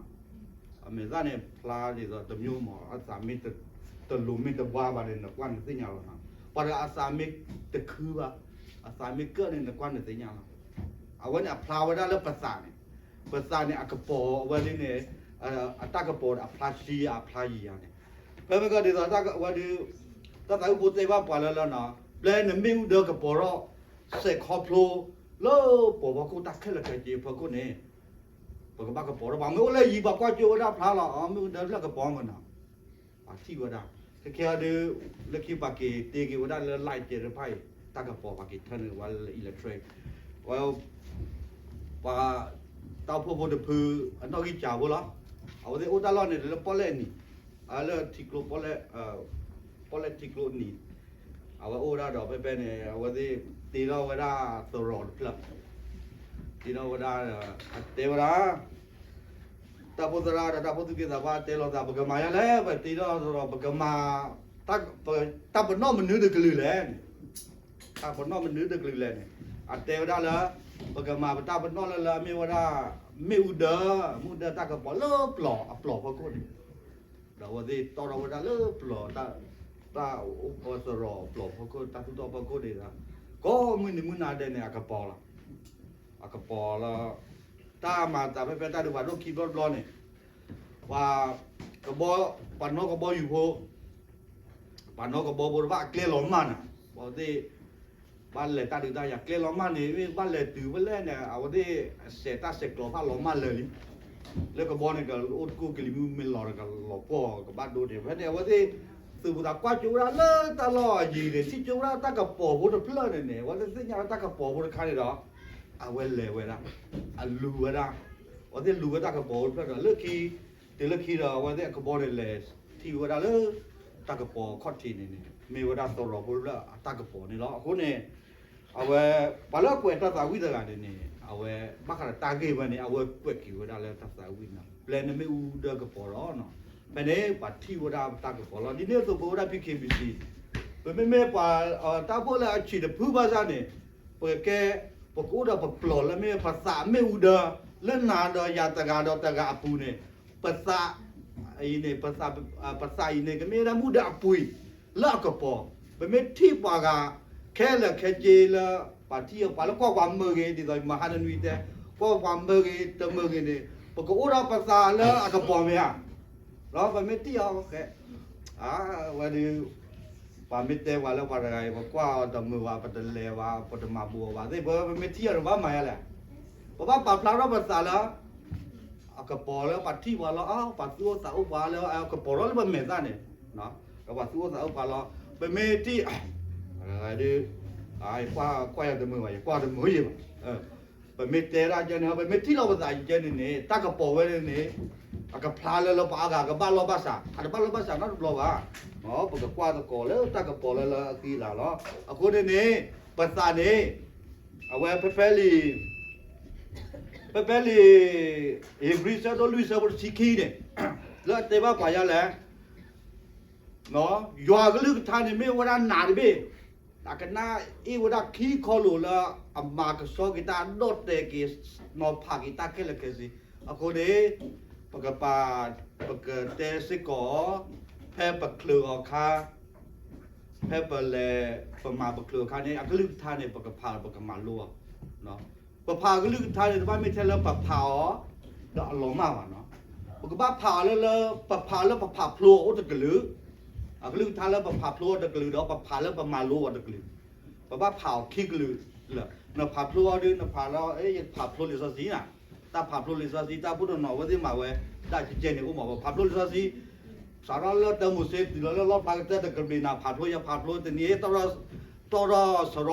အမဲာ်သၣ်န့ၣ်ဖျါဒ်သိးတမျိုးမး အသးမ့ၢ်တလိၤမ့ၢ်တဘှါဘၣ်န့ၣ် နကွၢ်နသ့ၣ်ညါလီၤနီၤ, ပှၤတဂၤအသးမ့ၢ်တခုဘၣ်, အသးမ့ၢ်ကၢၣ်န့ၣ် နကွၢ်နသ့ၣ်ညါလီၤ. အဝဲန့ၣ်အဖျါဝဲဒၣ်လၢပသးန့ၣ်, ပသးန့ၣ်အကပီၤအဝဲဒ်န့ၣ်, အတၢ်ကပီၤအဖျါဆှံအဖျါယံၤယၤန့ၣ်, ဖဲမ့ၢ်ကဒီး အဝဲဒုး တၢ်သးဝံၣ်ဖိတဲဘၣ်ပှၤလၢလၢနီၤ, ပျဲနမ့ၣ်အူဒၢကပီၤထီၣ် စဲးခီဖျိ လၢပှၤဖီခိၣ်တၢ်ခဲလၢာ်ခဲဆ့အဖီခိၣ်န့ၣ်, ပကဘၣ်ကပီၤထီၣ် ပှၤမ့ၢ်အိၣ်လၢယံၤ ပှၤကွၢ်ကၠိဝဲဒၣ်ဖျါလီၤ မ့ၣ်အူဒၢဖျၢၣ်ကပီၤမနီၤ, ပှၤထံၣ်ဝဲဒၣ်, ခဲခဲအံၤဒုး လၢခံပှၤက့ၤတ့က့ၤဝဲဒၣ်လၢ light သ့ၣ်တဖၣ်အံၤ တၢ်ကပီၤပှၤက့ၤထၢနုာ်ဝဲလၢ electric, ဝဲ ပှၤ တၢ်အိၣ်ဖှိၣ်ဖိတဖု အနီၣ်ဂံၢ်စှၤဖိလီၤ. အဝဲသ့ၣ်အိၣ်တၢ်လီၢ်န့ၣ် လၢပီၣ်လဲၣ်အနံၤ, လၢထံကျိ ပီၣ်လဲၣ်ထံကျိအနံၤ, အဝဲအိၣ်ဝဲဒၣ်ဒီးဖဲဖဲန့ၣ် အဝဲသ့ၣ်တ့ထီၣ်ဝဲဒၣ်သရိာ်တဖျၢၣ်, တ့ထီၣ်ဝဲဒၣ် အတဲဝဲဒၣ် တၢ်ဖိသရၣ်ဒီးတၢ်ဖိသူၣ်က့သးပှၢ်တဲလိာ်သး ပကမၤယါလဲၣ် ပတ့ထီၣ်သရိာ် ပကမၤ တၢ်ပနီၣ်မနုၤတကလုာ်လဲၣ်န့ၣ်, တၢ်ပနီၣ်မနုၤတကလုာ်လဲၣ်န့ၣ်, အတဲဝဲဒၣ်လၢ ပကမၤပတၢ်ပနီၣ်လၢလၢအမ့ၢ်ဝဲဒၣ် မ့ၣ်အူဒၢ, မ့ၣ်အူဒၢတၢ်ကပီၤလၢပျီအပျီဖီခိၣ်န့ၣ်, ဒီးအဝဲသ့ၣ်တီထီၣ်ဝဲဒၣ်လၢပျီ တၢ်သရိာ်ပျီဖီခိၣ် တၢ်သူၣ်ထီၣ်ဖီခိၣ်န့ၣ်ဒီး ကိးမုၢ်နံၤမုၢ်နၤဒဲးန့ၣ် အကပီၤလီၤ. အကပီၤလီၤ. တၢ်မၤသးဖဲဖဲတၢ်ဒုးပှၤဒိၣ်ခံဘျီတဘျီန့ၣ်, ပှၤ ကဘီ ပှၤနီၣ်ကဘီယူၤဖိ, ပှၤနီၣ်ကဘီဖိတဖၣ်အကျဲလီၤမၢ်နၤ, ပှၤသ့ၣ် ဘၣ်လဲၤတၢ်ဒုးတၢ်ယၤကျဲလီၤမၢ်န့ၣ် မ့ၢ်ဘၣ်လဲၤတုၤဖဲလဲၣ်န့ၣ် အဝဲသ့ၣ်စဲးတၢ်ဆဲးကျိးဖၣ်လီၤမၢ်လၢာ်လံ. လၢကဘီန့ၣ် ကအိၣ်တကိၣ်ကလံၤမုၢ်မ့ၢ်လီၤဒီးကလီၤပှီၢ်ကဘၣ်ဒိန့ၣ် ဖဲန့ၣ် အဝဲသ့ၣ် သုးဖိသးကွၢ်ကၠိဝဲဒၣ်လၢတၢ်လီၢ်အယံၤန့ၣ် ထံၣ်ကၠိဝဲဒၣ်တၢ်ကပီၤဖိတဖျၢၣ်န့ၣ်န့ၣ် အဝဲသ့ၣ်သ့ၣ်ညါလၢတၢ်ကပီၤဖိတခါန့ၣ်ဒီး အဝဲလဲၤဝဲဒၣ် အလူၤဝဲဒၣ် အဝဲသ့ၣ်လူၤဝဲတၢ်ကပီၤဖိတဖျၢၣ်ဒီး လၢခံ တုၤလၢခံဒီး အဝဲသ့ၣ်အကဘီန့ၣ်လဲၤထံၣ်ဝဲဒၣ်လၢ တၢ်ကပီၤခီၣ်ထံးန့ၣ်န့ၣ် မ့ၢ်ဝဲဒၣ်သရိာ်ဖိတဖျၢၣ်အတၢ်ကပီၤန့ၣ်လီၤ. အဃိန့ၣ် အဝဲ ပှၤလၢအကွဲးတၢ်သးဝံၣ်တဂၤန့ၣ်န့ၣ် အဝဲ ဘၣ်ဃးဒီးတၢ်ဂ့ၢ်ဝဲန့ၣ် အဝဲကွဲးက့ၤဝဲဒၣ်လၢတၢ်သးဝံၣ်န့�် ပျဲနမ့ၣ်အူဒၢကပီၤလီၤ. ဖဲန့ၣ် ပှၤထံၣ်ဝဲဒၣ်တၢ်ကပီၤလီၤ. ဒ်န့ၣ်အသိးပဝဲဒၣ် P K B C ပမ့မ့ၢ်ပှၤ တၢ်အိၣ်ဖှိၣ်လၢအဆံးတဖုဘၣ်ဆၣ်န့ၣ် ပကဲ ပကအိၣ်ဒီးပပျီၤလၢမ့ၢ်ပသးမ့ၣ်အူဒၢ လၢနၤဒီးယၤတဂၤဒီးတဂၤအပူၤန့ၣ် ပသး အံၤန့ၣ် ပသးအံၤန့ၣ် ကမ့ၢ်ဝဲဒၣ်မ့ၣ်အူဒၢအပှ့ၤ လၢအကပီၤ ပမ့ၢ်ထံၣ်ပှၤဂၤ ခဲလၢာ်ခဲဆ့လၢ ပှၤထံၣ်အီၤ ပှၤလၢကွၢ်ပှၤမုာ်ဂ့ၤ ဒ်သိးယမၤဟါတနွံတဲ ကွၢ်ပှၤမုာ်ဂ့ၤ တမုာ်ဂ့ၤန့ၣ် ပကအိၣ်ဒီးပသးလၢအကပီၤမ့ၢ်ဧါ. ဒီးပမ့ၢ်ထံၣ်အီၤ အဝဲဒုး ပှၤမ့ၢ်တဲပှၤလၢပှၤတဂၤအံၤ ပကွၢ်အီၤတမုာ်ဘၣ် ပတလဲၤဘၣ် ပတမၤဘူးအီၤဘၣ်သ့ၣ် ပမ့ၢ်ထံၣ်အီၤန့ၣ် ဘၣ်မၤယါလဲၣ်. ပဘၣ်ပာ်ဖျါထီၣ်ပသးလၢ အကပီၤလၢပှၤထံၣ်ပှၤလီၤ ပှၤသူၣ်အိၣ်သးအိၣ်ပှၤလၢ ကပီၤထီၣ်လၢပမဲာ်သၣ်န့ၣ် ဒီးပှၤသူၣ်အိၣ်သးအိၣ်ပှၤလီၤ. ပမ့ၢ်ထံၣ် ဒုး ကွၢ်ယၤတမုာ်ဘၣ် ယကွၢ်တမုာ်ယံၤဘၣ်. ပမ့ၢ်တဲဒၣ်ကဲန့ၣ် ပမ့ၢ်ထံၣ်လီၤပသးကဲန့ၣ်န့ၣ် တၢ်ကပီၤဝဲန့ၣ်န့ၣ် အကဖျါလၢလၢပှၤအါဂၤကဘၣ်လီၢ်ဘၣ်စး အတဘၣ်လီၢ်ဘၣ်စးနီတဘျီဘၣ်. ပကကွၢ်သကိးလၢတၢ်ကပီၤလၢလၢအဃံအလၤလီၤ. အဃိန့ၣ်န့ၣ် ပသးန့ၣ် အဝဲဖဲဖဲလံာ် ဖဲဖဲလံာ် ဧ့ၤဘြံၤဆၢဒိၣ်လွံၢ်ဆၢဖိတဆံခံန့ၣ် လၢအတဲဘၣ်ပှၤယါလဲၣ် ယွၤကလုၢ်ကထါန့ၣ်မ့ၢ်ဝဲဒၣ်နးတဘ့ၣ် အကနၣ်အ့ၣ်ဝဲဒၣ်ခံခီလိာ်လၢ အမၤကဆှီက့ၤတၢ်ဒီၣ်တဲာ်က့ၤ နီၤဖးက့ၤတၢ်ခဲလၢာ်ခဲဆ့. အဃိန့ၣ် ပကပာ် ပကတဲစ့ၢ်ကီး ဖဲပချုးအီၤခါ ဖဲပလဲၤ ပမၤပချုးအခါန့ၣ် အကလုၢ်ကထါန့ၣ် ပကဖးပကမၤလိအီၤ ပဖးအကလုၢ်ကထါန့ၣ် တဘၣ်မ့ၢ်ထဲလၢပဖးအီၤ ဒီးအလီၤမၢ်ဘၣ်နီၤ. ပကဘၣ်ဖးအီၤလၢလၢ ပဖးလၢပဖးဖျိအီၤအိၣ်တကလုာ်, အကလုၢ်ကထါလၢပဖးဖျိအီၤတကလုာ် ဒီးပဖးလၢပမၤလိအီၤတကလုာ်, ပဘၣ်ဖးအီၤခံကလုာ်လၢ နဖးဖျိအီၤဒီး နဖးလၢ ယဖးဖျိလံာ်စီဆှံနီၤ, တၢ်ဖးဖျိလံာ်စီဆှံ တၢ်အိၣ်ဖှိၣ်တနီၤဝဲသ့ၣ်မၤဝဲ ဒၣ်ကဲကဲန့ၣ်အိၣ်မး ပဖးဖျိလံာ်စီဆှံ စးထီၣ်လၢတၢမိၤၡ့တုၤလီၤလၢလီၣ်ဖျါကတၢၢ်တကမ့ၢ်နၤ ဖးဖျိယဖးဖျိတနံၤ တီၢ်ထီၣ်စရီအိၣ်တဘျုး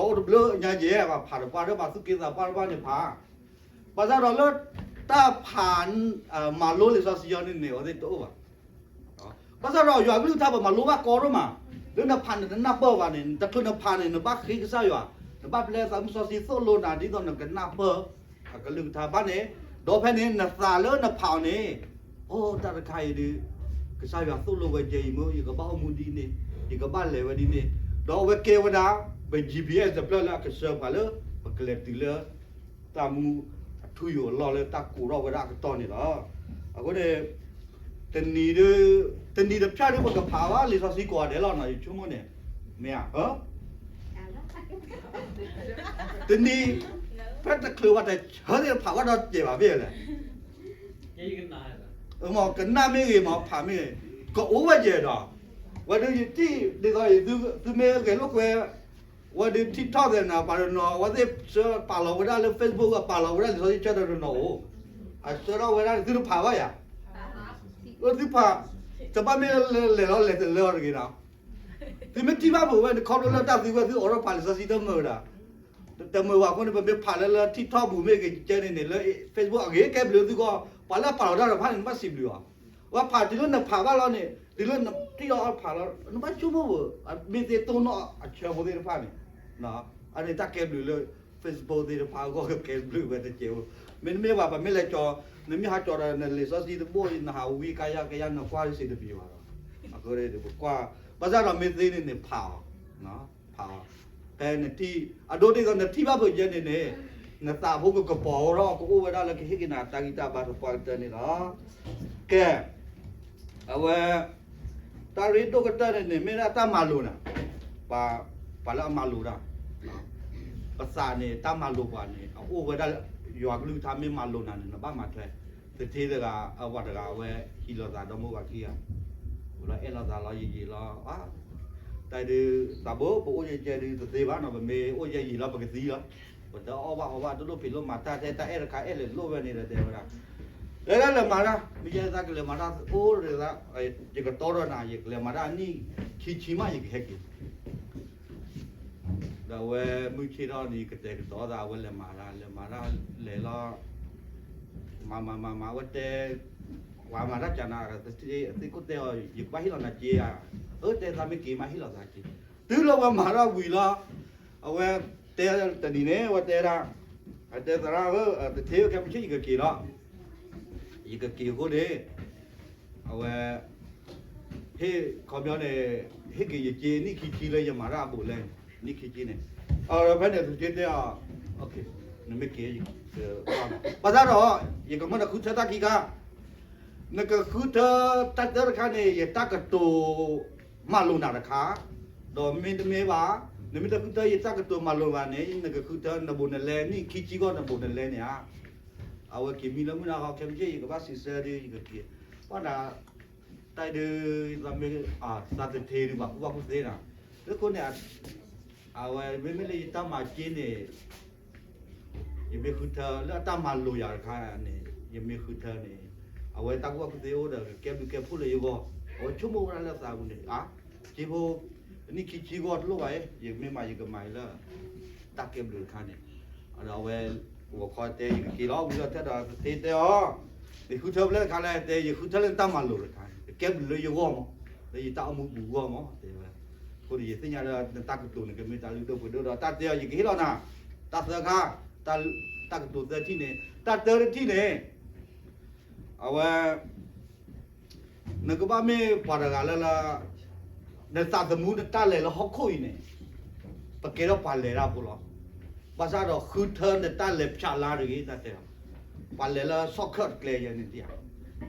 ညါယဲၢ် ပှၤဖးတပှၢ်ဒီး ပှၤသူၣ်က့သးပှၢ်တဖၣ်န့ၣ်ဖး, ဘၣ်ဆၣ်ဒီးလၢ တၢ်ဖး မၤလိလံာ်စီဆှံအီၤန့ၣ်န့ၣ် အဝဲသ့ၣ်တအိၣ်ဘၣ်. ဘၣ်ဆၣ်ဒီးယွၤကလုၢ်ကထါပမၤလိဘၣ်ကီဒိၣ်မး, လၢနဖးနတနၢ်ပၢၢ်ဘၣ်န့ၣ် တချုးနဖးန့ၣ် နဘၣ်ဃ့ကစၢ်ယွၤ, နဘၣ်ပျဲသးမုၢ်စီဆှံသိၣ်လိနၤ ဒ်သိးနကနၢ်ပၢၢ် အကလုၢ်ကထါဘၣ်န့ၣ်, ဒီးဖဲန့ၣ် နသးလၢနဖးအီၤန့ၣ် အိၣ်တၢ်တခါအံၤဒီး ကစၢ်ယွၤသိၣ်လိဝဲယဲအံၤမ့ၢ် ယကဘၣ်အိၣ်မူဒ်န့ၣ်, ယကဘၣ်လဲၤဝဲဒ်န့ၣ်, ဒီးအဝဲကဲဝဲဒၣ် ပ G P S တဖျၢၣ်လၢအကဆှၢပှၤလၢ ပကလဲၤတုၤလၢ တၢ်မူအထူအယိာ်အလီၢ်လၢတၢ်ကိးထီၣ်ဝဲဒၣ်အကတီၢ်န့ၣ်လီၤ. အဃိန့ၣ် တနံၤဒီး တနံၤတဖၠၣ်ဒီး ပကဖးဘၣ်လံာ်စီဆှံကိးဂၤဒဲးလီၤနီၤ ယဆိကမိၣ်န့ၣ်, မ့ၢ်ဧါ, တနံၤ ဖဲတချုးဘၣ်တဆၢသ့ၣ်တဖးဘၣ်ဒီးစဲးဘၣ်မ့ၢ်လဲၣ်, ကနၣ်မ့ၢ်ဂ့ၤမ့ၢ်ဖးမ့ၢ်ဂ့ၤ, ကအိၣ်ဝဲယဲၢ်ဒီး, ဝဲဒုးယထံၣ်ဒ်သိး သုမ့ၢ်ဂဲၤလိာ်ကွဲ ဝဲဒုး TikTok သ့ၣ်နၤ ပှၤတနီၤ အဝဲသ့ၣ်ပာ်လီၤဝဲဒၣ်လၢ Facebook ပာ်လီၤဝဲဒၣ်လံာ်စီဆှံဆၢတနီၤနီၤအိၣ်, အဆၢထီၣ်ဝဲဒၣ်န့ၣ် သုတဖးဘၣ်ယၤ, သုဖး, တဘၣ်မ့ၢ်လဲၤလီၤလဲၤတလၢအီၤတဂ့ၤနီၤ, သုမ့ၢ်ထံၣ်ဘၣ်မုာ်ဝဲန့ၣ် ခီဖျိလၢတၢ်သံဝဲသုအိးထီၣ်ဖးလံာ်စီဆှံတမုာ်ဒၣ် တမုာ်ဘၣ်အဃိန့ၣ် ပမ့ၢ်ဖးလၢလၢ TikTok ပူၤမ့ၢ်ဂ့ၤ ကဲန့ၣ်န့ၣ် လၢ Facebook အဂ့ၤကဲဘျုးသုဂီၢ် ပှၤလၢအပာ်လီၤတၢ်တဖၣ်န့ၣ် နဘၣ်စံးဘျုးအီၤ, ဝဲဖးတုၤလၢနဖးဘၣ်လီၤန့ၣ် တုၤလၢနထံၣ်အီၤဖးလီၤ နဘၣ်ဆိကမိၣ်ဧၢ, မ့ၢ်သ့တိၢ်နီၣ်အဆၢဖိသ့ၣ်တဖၣ်န့ၣ်, အန့ၣ်တၢ်ကဲဘျုးလၢ Facebook သ့ၣ်တဖၣ်အဂီၢ်ကဲဘျုးဝဲတကဲးဖိ, မ့တမ့ၢ်ဘၣ် ပမ့ၢ်လဲၤကၠီၤ နမ့ၢ်ဟးကၠီၤဒီးနလံာ်စီဆှံတဘိ နဟးဝံကါယါကါယါ နကွၢ်စ့တပျံၤဘၣ်ဒီး, အဃိန့ၣ် ပကွၢ်, ဘၣ်ဆၣ်ဒီးမ့ၢ်သ့န့ၣ်န့ၣ် ဖးအီၤ ဖးအီၤ, ဖဲနထံၣ် အဒိဒ်သိးနထံၣ်ဘၣ်ဖုးကဲန့ၣ်န့ၣ်, နသးဖိကကပီၤထီၣ် ကအိၣ်ဝဲဒၣ်လၢကဟ့ၣ်က့ၤနၤတၢ်ဂံၢ်တၢ်ဘါသပှၢ်ကတၢၢ်န့ၣ်လီၤ. ကဲ, အဝဲ တၢ်ရ့ဒိၣ်ကတၢၢ်န့ၣ်န့ၣ် မ့ၢ်ဒၣ်တၢ်မၤလိာ်နၤ, ပှၤလၢအမၤလိာ်တၢ် ပသးန့ၣ် တၢ်မၤလိာ်ပှၤန့ၣ် အအိၣ်ဝဲဒၣ်လၢ ယွၤကလုၢ်ကထါမ့ၢ်မၤလိာ်နၤန့ၣ် နဘၣ်မၤထွဲ, သထ့တဂၤ အဝၤတဂၤဝဲ ဟံးလိာ်သးဒီမိၢ်ဝၤခံဂၤ, အိၣ်လီၤအဲၣ်လိာ်သးလီၤယံာ်ယံာ်လီၤ, တၢ်ဒုး သးဘိ ပအိၣ်ယဲၢ်ကဲဒုးတသ့ဘၣ်နီၤ, ပမ့ၢ်အိၣ်ယဲၢ်ယံာ်လီၤ ပကသံလီၤ, ပတအီၣ်ဘၣ်အီဘၣ် တလိၣ်ဖံးလိၣ်မၤတၢ်ထဲ တၢ်အဲၣ်တခါအဲၣ်လဲၤလိၣ်ဝဲန့ၣ်ဒီးတဲဝဲဒၣ် လဲၤဒၣ်လဲၤမၤတၢ်, မ့ၢ်ယဲသးကလဲၤမၤတၢ်အိၣ်ဒီး, ယကတီထီၣ်နၤ ယကလဲၤမၤတၢ်နံၣ်ခံဆံမး ယကဟဲက့ၤ. ဒီးအဝဲမုၢ်ဆ့ၣ်ထီၣ်န့ၣ် ယကတဲာ်ကတီၤသး အဝဲလဲၤမၤတၢ်, လဲၤမၤတၢ်လဲၤလီၤ. မၤမၤမၤမၤ အဝဲတဲ, ပှၤမၤတၢ်ကနၤ, သ့ၣ်ခိၣ်တဲအီၤ ယကဘၣ်ဟ့ၣ်လီၤနၤက့ဧါ. အၢ တဲသးမ့ၢ်က့ၤမးဟ့ၣ်လီၤသးက့ၤ. တုၤလၢဝဲမၤတၢ်ဝံၤလီၤ, အဝဲတဲတနံၤန့ၣ် အဝဲတဲဒၣ်, အတဲသရၣ်ဧၢ, တထ့ဝဲခဲမုၢ်ဆ့ၣ် ယကက့ၤလီၤ. ယကက့ၤအဃိန့ၣ် အဝဲ ဟ့ၣ်ခီပညီန့ၣ်, ဟ့ၣ်က့ၤယက့ၤနံၣ်ခံဆံလၢယမၤတၢ်အဘူးလဲၣ်, နံၣ်ခံဆံန့ၣ်. အဖဲန့ၣ် သုးက့တဲအီၤ, နမ့ၢ်က့ၤ, ဘၣ်ဆၣ်ဒီး ယကမၢနဃုထၢတၢ်ခံခါ, နကဃုထၢတၢ်တၢတခါန့ၣ် ယတၢ်ကတိၤ မၤလိာ်နၤတခါ, ဒီးမ့တမ့ၢ်ဘၣ်, နမ့ၢ်တဃုထၢယတၢ်ကတိၤမၤလိာ်ဘၣ်န့ၣ် နကဃုထၢနဘူးနလဲနံၣ်ခံဆံဂီၢ် နဘူးနလဲန့ၣ်ဧါ. အဝဲက့ၤမံလၢမုၢ်နၤခီ ခဲမုၢ်ဆ့ၣ် ယကဘၣ်စံးဆၢဒ်ယကက့ၤ, ဘၣ်ဒၣ် တၢ်ဒုး သးမ့ၢ်သးတထ့ဒုးဘၣ် ကူၣ်ဘၣ်ကူၣ်သ့နၤ, လၢခိန့ၣ် အဝဲမ့မ့ၢ်လၢယတၢ်မၤက့န့ၣ် ယမ့ၢ်ဃုထၢလၢအတၢ်မၤလိာ်ယၤတခါန့ၣ် ယမ့ၢ်ဃုထၢန့ၣ် အဝဲတၢ်ကူၣ်ဘၣ်ကူၣ်သ့အိၣ်ဒီး ကကဲဘျုးကဲဖှိၣ်လၢယဂီၢ်, အဝဲဆိကမိၣ်ဝဲဒၣ်လၢသးပူၤန့ၣ် အါ, က့ဖိ နံၣ်ခံဆံဂီၢ်တလိၣ်ဘၣ်အံၤ ယမ့ၢ်မၤယကမၤအံၤလၢ တၢ်ကဲဘျုးတခါန့ၣ်, ဒီးအဝဲ ဂီၤခီတဲ ယကက့ၤလီၤဝံၤလီၤ ထဲဒီးသထ့တဲအီၤ, နဃုထၢဖဲလဲၣ်တခါလဲၣ်, တဲ ယဃုထၢလၢနတၢ်မၤလိာ်တခါ, ကကဲဘျုးလၢယဂီၢ်မး, လၢယတၢ်အိၣ်မူပူၤဂီၢ်မး တဲဝဲ. အဃိန့ၣ် ယသ့ၣ်ညါလၢနတၢ်ကတိၤန့ၣ် ကမ့ၢ်တၢ်လုၢ်ဒိၣ်ပှ့ၤဒိၣ်ဒီး တၢ်တဲအီၤ ယကဟ့ၣ်လီၤနၤ တၢ်သၢခါ, တၢ်ကတိၤသၢထံၣ်န့ၣ်, တၢ်တၢတထံၣ်န့ၣ် အဝဲ နကဘၣ်မ့ၢ်ပှၤတဂၤလၢလၢ နသးသမူနတၢ်လဲၤလၢဟီၣ်ခိၣ်အံၤန့ၣ် ပကဲထီၣ်ပှၤလဲၤတၢ်ဖိလီၤ. ဘၣ်ဆၣ်ဒီးဃုထၢနတၢ်လဲၤဖၠးလါတဂ့ၤ တၢ်တဲလီၤ. ပှၤလဲၤလၢဆီၣ်ခၢၣ်တကျဲယဲန့ၣ်တယၤ,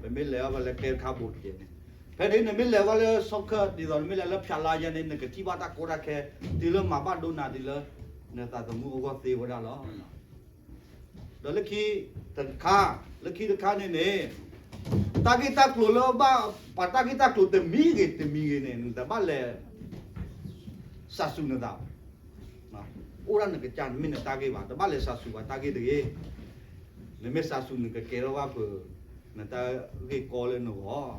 ပမ့ၢ်လဲၤအီၤပလဲၤကျဲတခါဘိးတကဲန့ၣ်, ဖဲန့ၣ် နမ့ၢ်လဲၤဝဲလၢဆီၣ်ခၢၣ် ဒ်သိးနမ့ၢ်လဲၤလၢဖၠးလါယဲန့ၣ် နကထံၣ်ဘၣ်တၢ်ကီတၢ်ခဲ တုၤလၢမၤဘၣ်ဒိနၤတုၤလၢ နသးသမူအဂီၢ်သ့ဝဲဒၣ်လီၤ. ဒီးလၢခံတခါ, လၢခံတခါန့ၣ်န့ၣ်, တၢ်ဂ့ၢ်တၢ်ကျိၤလၢဘၣ်, ပှၤတၢ်ဂ့ၢ်တၢ်ကျိၤတမံၤဂ့ၤတမံၤဂ့ၤန့ၣ် နတဘၣ်လဲၤ စးစူၤနသး, အိၣ်ဒၣ်နကစၢ် နမ့ၢ်နတၢ်ဂ့ၢ်ဘၣ်, တဘၣ်လဲၤစးစူၤပှၤတၢ်ဂ့ၢ်တဂ့ၤ. နမ့ၢ်စးစူၤ နကကဲထီၣ်ဘၣ်ပှၤ, နတၢ်ဂ့ၢ်ကီလၢနဂီၢ်,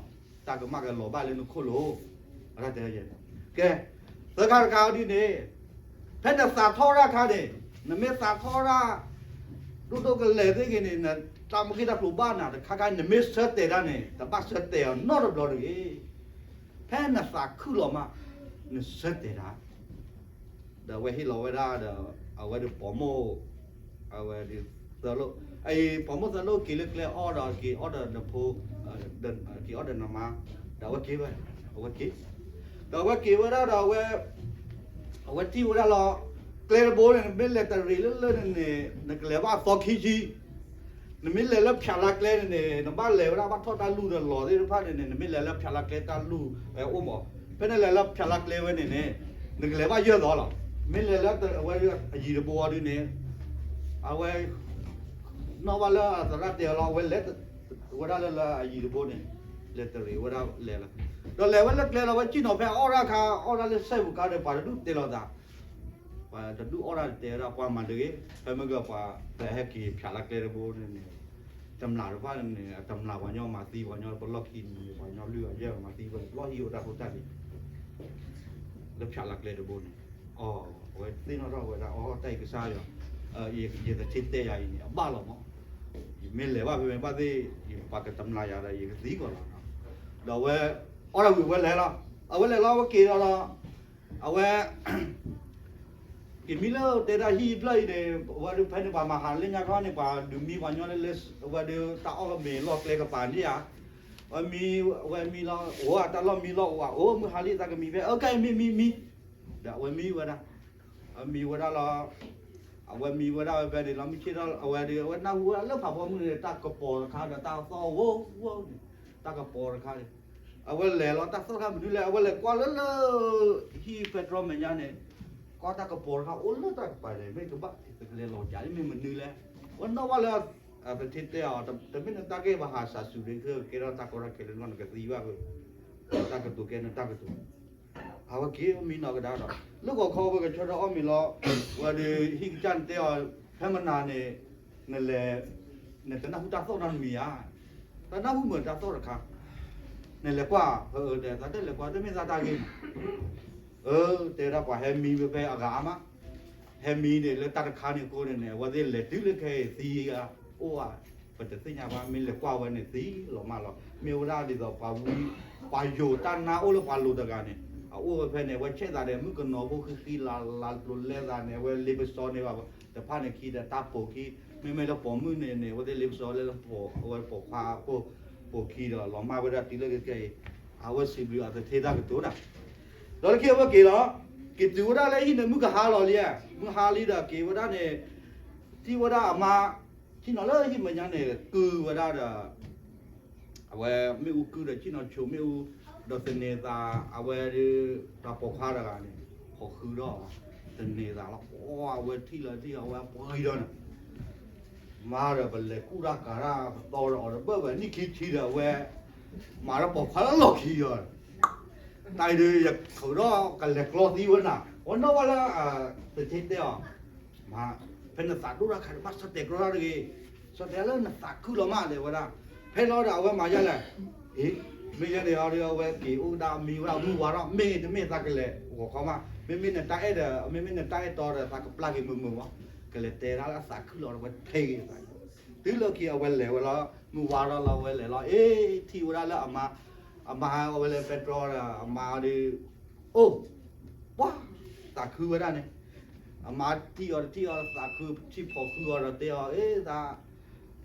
တၢ်ကမၣ်ကလီၤဘၣ်လၢနခိၣ်လိၤ, အတၢ်တဲယဲ, ကဲ, သၢခါတခါဒ်န့ၣ်, ဖဲနသးထီၣ်တၢ်ခါန့ၣ်, နမ့ၢ်သးထီၣ်တၢ် ဒိၣ်ဒိၣ်ကလဲာ်သ့ၣ်ဂ့ၤန့ၣ် နတၢ်မ့ၢ်ဂ့ၢ်တၢ်ကျိၤဘၣ်နၤတခါခါ နမ့ၢ်ဆၢတဲာ်တၢ်န့ၣ် တဘၣ်ဆၢတဲာ်အီၤနီတဘျီတဂ့ၤ. ဖဲနသးခုလီၤမး, နဆၢတဲာ်တၢ် ဒီးအဝဲဟ့ၣ်လီၤဝဲဒၣ်ဒီး အဝဲဒီးပိာ်မိၣ်, အဝဲဒီးသၢလိၣ်, အပိာ်မိၣ်သၢလိၣ်က့ၤလၢကျဲအီၣ်ဒီးက့ၤအီၣ်ဒီးနဖိ, က့ၤအီၣ်ဒီးနမါ, ဒီးအဝဲက့ၤဝဲ, အဝဲက့ၤ, ဒီးအဝဲက့ၤဝဲဒၣ်ဒီးအဝဲ, အဝဲထံၣ်ဝဲဒၣ်လီၤ, ကျဲတဘိန့ၣ် နမ့ၢ်လဲၤတရံးလၢလၢန့ၣ်န့ၣ် နကလဲၤဘၣ်သီခံဆံ နမ့ၢ်လဲၤလၢဖၠးလါကျဲန့ၣ်န့ၣ် နဘၣ်လဲၤဝဲဒၣ်ဘၣ်ထီၣ်တၢ်လူၢ်ဒီးလီၤသ့ၣ်တဖၣ်န့ၣ်န့ၣ် နမ့ၢ်လဲၤလၢဖၠးလါကျဲတၢ်လူၢ်အိၣ်မး, ဖဲနလဲၤလၢဖၠးလါကျဲဝဲန့ၣ်န့ၣ် နကလဲၤဘၣ်ယဲၢ်သီလီၤ. မ့ၢ်လဲၤလၢအဝဲအယံၤတဘိအီၤဒုန့ၣ် အဝဲ နီၣ်ဘၣ်လၢအသရၣ်တဲအီၤလီၤ အဝဲလဲၤဝဲဒၣ်လၢလၢအယံၤတဘိန့ၣ် လဲၤတရံးဝဲဒၣ်လဲၤလီၤ. ဒီးလဲၤဝဲလၢကျဲလီၤ ဝဲစံၣ်နီၤဖဲအီၣ်ဒၣ်ခါ အီၣ်ဒၣ်လၢစဲပူၤခါဒီး ပှၤတဒူၣ်တဲလီၤသး ပှၤတဒူၣ်အီၣ်ဒၣ်တဲဝဲဒၣ် ပှၤမၤတဂ့ၤ ဖဲမ့ၢ်ကပှၤ ပဟဲက့ၤဖၠးလါကျဲတဘိန့ၣ်န့ၣ် တမျၢ်တဖၣ်န့ၣ် အတမျၢ်ပှၤညီမၤသံပှၤညီ ပလီၢ်ခံန့ၣ် ပှၤညီလုၢ်အယဲၢ်မၤသံပှၤ လီၢ်ဟံၣ်အိၣ်တၢ်ဖိတၢ်လံၤ လၢဖၠးလါကျဲတဘိန့ၣ် အဝဲသ့ၣ်နီၣ်ထီၣ်ဝဲဒၣ် အီ တၢ်အံၤကစၢ်ယွၤ ယသထ့တဲယၤအံၤန့ၣ် အဘၣ်လီၤမး ယမ့ၢ်လဲၤဘၣ်ဖဲမ့ၢ်ဘၣ်သ့ၣ် ယပှၤကတမျၢ်ယၤဒီး ယကသံကွၢ်လီၤ. ဒီးအဝဲ အီၣ်ဒၣ်ဝံၤအဝဲလဲၤလီၤ အဝဲလဲၤလီၤ အဝဲက့ၤဒီးလီၤ အဝဲ က့ၤမံလၢတဲဒၣ်ဟံၣ်ဖျၢၣ်အံၤန့ၣ် အဝဲဒုးဖဲန့ၣ် ပှၤမၤဟးလၢညါခီန့ၣ် ပှၤဒုးမံပှၤညီလၢလၢ အဝဲဒုးတၢ်အီၣ်ကမ့ၢ်လီၢ်ကျဲကပၤန့ၣ်ဧါ အဝဲမံ အဝဲမံလီၤ အိၣ်အတၢ်လီၢ်မံလီၢ်အိၣ်ဧါ အိၣ်မုၢ်ဟါလံသးကမံၤဖဲ အကဲမံမံမံ ဒီးအဝဲမံဝဲဒၣ် အမံဝဲဒၣ်လီၤ အဝဲမံဝဲဒၣ်ဝဲဖဲန့ၣ်လီၤ မုၢ်ဆ့ၣ်ထီၣ် အဝဲဒုး အဝဲနၢ်ဟူဝဲဒၣ်လၢဖးဖီမုၢ်န့ၣ် တၢ်ကပီၤတခါဒီးတၢ်သီၣ်ဝိဝိန့ၣ် တၢ်ကပီၤတခါန့ၣ် အဝဲလဲၤလီၤ တၢ်သီၣ်တခါမနုၤလဲၣ် အဝဲလဲၤကွၢ်လၢလၢ ဟံၣ်ဖဲတြီမဲာ်ညါန့ၣ် ကွၢ်တၢ်ကပီၤတခါအိၣ်လၢတၢ်ကပၤန့ၣ် မ့ၢ်ကဘၣ်တကလဲၤလီၤကး မ့ၢ်မနုၤလဲၣ် အဝဲနီၣ်ဘၣ်လၢ အသထ့တဲအီၤ တမ့ၢ်နတၢ်ဂ့ၢ်ဘၣ်ဟးစးစူၤဒ် ကဲထီၣ်တၢ်ကီတၢ်ခဲလၢနဂီၢ် နကသံဘၣ် နတၢ်ကတိၤကဲနတၢ်ကတိၤ အဝဲက့ၤမံနီၤကဒါဒီး လၢဂီၤခီဝဲကဆၢထၢၣ်အီၣ်မ့ၤလီၤ ဝဲဒီးဟံၣ်ကစၢ်န့ၣ်တဲအီၤ ဖဲမနၤန့ၣ် နလဲၤ နတနၢ်ဟူတၢ်သီၣ်နီတမံၤဧါ တၢ်နၢ်ဟူမုာ်တၢ်သီၣ်တခါ, နလဲၤကွၢ်ဧါ, တဲ သးတလဲၤကွၢ်, တမ့ၢ်သးတၢ်ဂ့ၢ်မး, အၢ တဲဒၣ်ပှၤဟဲမံဝဲဖဲအဂၤအါမး, ဟဲမံန့ၣ်လၢတၢ်တခါန့ၣ်အဃိန့ၣ်န့ၣ် အဝဲသ့ၣ်လဲၤတုၤလၢခဲအံၤသံဧါ, အိၣ်ဧါ, ပတသ့ၣ်ညါဘၣ်, မ့ၢ်လဲၤကွၢ်ဝဲန့ၣ်သံလီၤမးလီၤ, မ့ၢ်ဝဲဒၣ်ဒ်သိးပှၤဝံ ပှၤယိၤတၢ်နါအိၣ်လၢပှၤလိၤတဂၤန့ၣ် အအိၣ်ဝဲဖဲန့ၣ် အဝဲဆဲးသးဒီးမုၣ်ကနီၤဖိဃံဃံလၤလၤကျိၤလဲသးန့ၣ် အဝဲလ့ပစီန့ၢ်ဘၣ်တဖၣ်န့ၣ်ခံဒီးတၢ်ပိာ်ခံ, မ့မ့ၢ်လၢပိာ်မုၣ်န့ၣ်န့ၣ် အဝဲသ့ၣ်လ့ပစီလၢ အဝဲပိာ်ခွါအခိၣ် ပိာ်ခံဒီးလီၤမၢ်ဝဲဒၣ်တုၤလၢခဲအံၤ, အဝဲစံးဘျုးအသထ့တၢ်ကတိၤတၢ်, ဒီးလၢခံအဝဲက့ၤလီၤ, က့ၤတုၤဝဲဒၣ်လၢဟံၣ်န့ၣ် မုၢ်ကဟါလီၤလံ, မုၢ်ဟါလံဒီးက့ၤဝဲဒၣ်န့ၣ် ထံၣ်ဝဲဒၣ်အမါ, ထံၣ်နီၤလၢဟံၣ်မဲာ်ညါန့ၣ် ကုၢ်ဝဲဒၣ်ဒီး အဝဲမ့ၣ်အူကုၢ်ဒီး ဆ့ၣ်နီၤဆိးမ့ၣ်အူ, ဒီးသန့ၤသး, အဝဲဒီး တၢ်ပိာ်ခွါတဂၤန့ၣ် ဖီၣ်ဃုာ်ဒီး သန့ၤသးလီၤ, အဝဲထံၣ်လီၤထံၣ်အဝဲပှဲၤဒီးန့ၣ် မၤဒီးပလဲၤကူၣ်တၢ်ကၤတၢ်ပသီဒီးအီၤတဘၣ် ဝဲနံၣ်ခံဆံဒီးအဝဲ မၤဒီးပိာ်ခွါလၢလီၢ်ခံဒီး တၢ်အံၤဒီးယထုးထီၣ်ကလဲၤကျီသံဝဲနၤ, အဝဲနီၣ်ဘၣ်လၢ သထ့တဲအီၤ, ဖဲနသးဒိၣ်တၢ်ခါန့ၣ် ဘၣ်ဆီၣ်တဲာ်ကျီတၢ်တဂ့ၤ, ဆီၣ်တဲာ်လၢနသးခုလီၤမး တဲဝဲဒၣ်, ဖဲလီၤဒီးအဝဲမၤယါလဲၣ်, အ့ မ့ၢ်ယါန့ၣ်အီၤဒီး အဝဲက့ၤအိၣ်ကဒါမံဝဲဒၣ်မုၢ်ဝါထီၣ် မ့ၢ်တမ့ၢ်သးကလဲၤဂီၤခီမး မ့မ့ၢ်နတၢ်အဲၣ်ဒီး မ့မ့ၢ်နတၢ်အဲၣ်တီဒီး သးကပျၢ်က့ၤမုာ်မုာ်မး, ကလဲၤတဲဒၣ်လၢအသးခုလီၤဒီး ဝဲထဲဂ့ၤသး, တုၤလၢခံအဝဲလဲၤဝဲလီၤ မုၢ်ဝါထီၣ်လီၤ ဝဲလဲၤလီၤ အ့ ထံၣ်ဝဲဒၣ်လၢအမါ, အမါအဝဲလၢပဲတြီဒီး အမါဒီး အိၣ် ပှၤ သးခုဝဲဒၣ်န့ၣ်, အမါထံၣ်အီၤတထံၣ်အီၤ သးခုထံၣ်ဖီၣ်ဃုာ်အီၤဒီးတဲအီၤ အ့ သး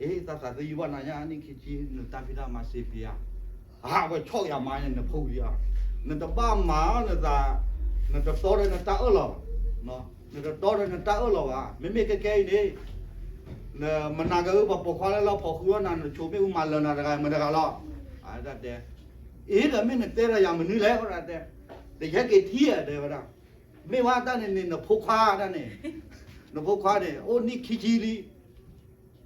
အ့ သးသးသယုၢ်ဘၣ်နၤညါ နံၣ်ခံဆံ နတၢ်ဖံးတၢ်မၤစ့ပှဲၤဧါ, အဝဲဆီၣ်ယၤမါန့ၣ် နဖိလံဧါ, နတဘၣ်မၤနသး, နတတီဒီးနတၢ်အၢၣ်လီၤဘၣ်, နတတီဒီးနတၢ်အၢၣ်လီၤဘၣ် မ့မ့ၢ်ကဲကဲအံၤန့ၣ် နမနၤက့ၤပှၤပိာ်ခွါလၢလၢဖီၣ်ဃုာ်အီၤနၤ နဆိးမ့ၣ်အူမၤလၢနၤတဂၤမတၤတဂၤလီၤ, အတၢ်တဲ, အ့ ဒီးမ့ၢ်နတဲဒီးယၤမနုၤလဲၣ် တဲ, တယဟဲက့ၤထံၣ်ဧါ တဲဝဲဒၣ်, မ့ၢ်ဝဲတၢ်န့ၣ်န့ၣ် နဖိခွါတၢ်န့ၣ်, နဖိခွါန့ၣ် အိၣ်နံၣ်ခံဆံလံ,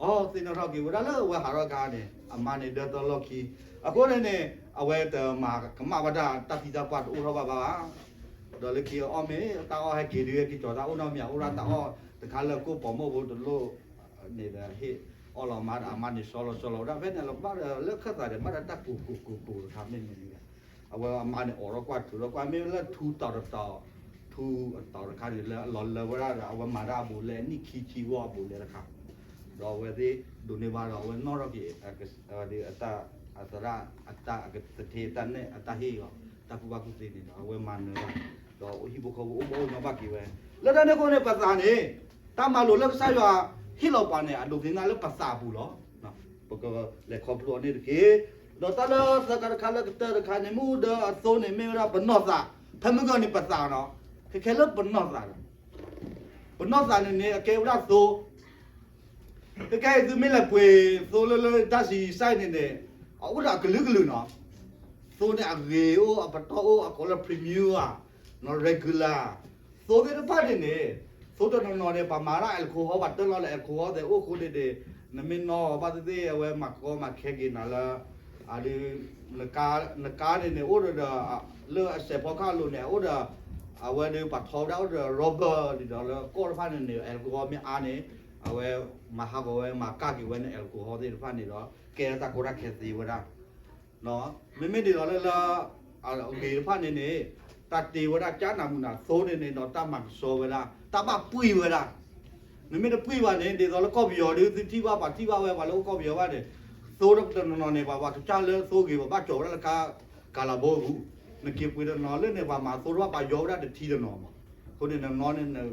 အသ့ၣ်နီၣ်ထီၣ်က့ၤဝဲဒၣ်လၢအဝဲဟးထီၣ်အခါန့ၣ် အမါန့ၣ်ဒၢတၢ်လီၢ်ခံ, အဃိန့ၣ်န့ၣ် အဝဲတမၤကမၣ်ဝဲဒၣ် တၢ်ဖံးတၢ်ပှၢ်တအိၣ်ထီၣ်ဘၣ်ဘၣ်ဘၣ်, ဒီးလၢခံအီၣ်မ့ၢ်တၢ်အီၣ်ဟဲက့ၤဒုးဟဲက့ၤကၠီၤတၢ်အိၣ်နီတမံၤ အိၣ်ဒၣ်တၢ်အီၣ်တခါလၢကိၣ်ပိာ်မိၣ်ဖိတလိၣ် န့ၣ်ဒီးဟ့ၣ်အီၣ်လီၤမါဒီးအမါန့ၣ် စီလီၤစီလီၤဝဲဒၣ် ဖဲန့ၣ်လီၤဘၣ်ဒီးလၢခၢၣ်သးန့ၣ် ဘၣ်ဒီးတၢ်ကိၢ်ကိၢ်ကိၢ်ကိၢ်တခါမ့ၢ်န့ၣ်, အဝဲအမါန့ၣ်အိးထီၣ်ကွၢ်ထုးထီၣ်ကွၢ် မ့ၢ်လၢထူတီၤတတီၤ, ထူအတီၤတခါန့ၣ် လၢအလီၤလၢဝဲဒၣ်ဒီး အဝဲမၤတၢ်အဘူးအလဲနံၣ်ခံဆံဝဲအဘူးအလဲတခါ, ဒီးအဝဲသ့ၣ်ဒိးန့ၢ်ဘၣ်ဒီး အဝဲနီၣ်ထီၣ်က့ၤ အသရၣ် အတၢ်သထ့ အတၢ်ဟ့ၣ်အီၤ တၢ်ကူၣ်ဘၣ်ကူၣ်သ့န့ၣ်ဒီး အဝဲမၤနၢၤဘၣ်, ဒီးဟံၣ်ဖိဃီဖိအိၣ်ဘၣ်အိၣ်ညီဘၣ်က့ၤဝဲ, လၢတၢ်န့ၣ်အဃိန့ၣ် ပသးန့ၣ် တၢ်မၤလိာ်လၢကစၢ်ယွၤဟ့ၣ်လီၤပှၤန့ၣ် အဒိးသန့ၤလၢပသးအပူၤလီၤ. ပကလဲၤခီဖျိအီၤန့ၣ်တက့ၢ်. ဒီးတၢ်လၢသၢခါတခါလၢကတၢၢ်တခါန့ၣ် မ့ၣ်အူဒၢအသိန့ၣ် မ့ၢ်ဝဲဒၣ်ပနီၢ်သး, ဖဲမုၢ်ဂီၤန့ၣ်ပသးနီၤ, ခဲခဲလၢပနီၢ်သးဒီး ပနီၢ်သးန့ၣ်န့ၣ် အကဲဝဲဒၣ်သိ, ခဲခဲအံၤသုမ့ၢ်လဲၤပှ့ၤသိလၢလၢတၢ်ဆံးစၢ်န့ၣ်န့ၣ် အအိၣ်ဒီးအကလုာ်ကလုာ်နီၤ, သိန့ၣ်အဂ့ၤအိၣ် အပတီၢ်အိၣ် အကိးလၢ premier ဧါ, regular သိသ့ၣ်တဖၣ်န့ၣ်န့ၣ်, သိတနီၤနီၤန့ၣ် ပှၤမၤဒၣ် alcohol ပှၤတၢၢ်လီၤလၢ alcohol သဲးအိၣ်အဃိန့ၣ်န့ၣ်, နမ့ၢ်နီၣ်ဘၣ်သ့ၣ်သ့ၣ် အဝဲမၤကီမၤခဲက့ၤနၤလၢ နကါန့ၣ်န့ၣ် အိၣ်ဒီး လၢအစဲးဖီခၣ်အလိၤန့ၣ် အိၣ်ဒီး အဝဲဒီးပှၤထီဝဲဒၣ်အိၣ်ဒီး rubber ဒ်သိးလၢကီၢ်တဖၣ်န့ၣ်န့ၣ် alcohol မ့ၢ်အါန့ၣ် အဝဲမၤဟးဂီၤဝဲ မၤကၣ်က့ၤဝဲန့ၣ် alcohol သ့ၣ်တဖၣ်န့ၣ်ဒီး ကဲလၢတၢ်ကီတၢ်ခဲသ့ဝဲဒၣ် မ့မ့ၢ်ဒ်သိးလၢလၢ အဂ့ၤတဖၣ်န့ၣ်န့ၣ် တၢ်တ့ဝဲဒၣ်ကၠၢ်နၤမုၢ်နၤသိန့ၣ်န့ၣ်ဒီး တၢ်မၤကဆှီဝဲဒၣ် တၢ်ဘၣ်ပှံၢ်ဝဲဒၣ်, နမ့ၢ်တပှံၢ်ဘၣ်န့ၣ် ဒ်သိးလၢကီၢ်ပယီၤဒုး သုထံၣ်ဘၣ်ပှၤထံၣ်ဘၣ်ဝဲ ပှၤလၢအိၣ်ကီၢ်ပယီၤဘၣ်န့ၣ် သိတနီၤနီၤန့ၣ် ပှၤပှၤကစၢ်လၢသိဂ့ၤ ပှၤဘၣ်ကၠီၤဝဲဒၣ်လၢကါ ကၤလၤဘိပူၤ, နက့ၤပှ့ၤတနီၤလၢန့ၣ် ပှၤမၤသိတဖၣ် ပှၤယီၤဝဲဒၣ်တထံတနီၤမး, အဃိန့ၣ် နနီၣ်န့ၣ်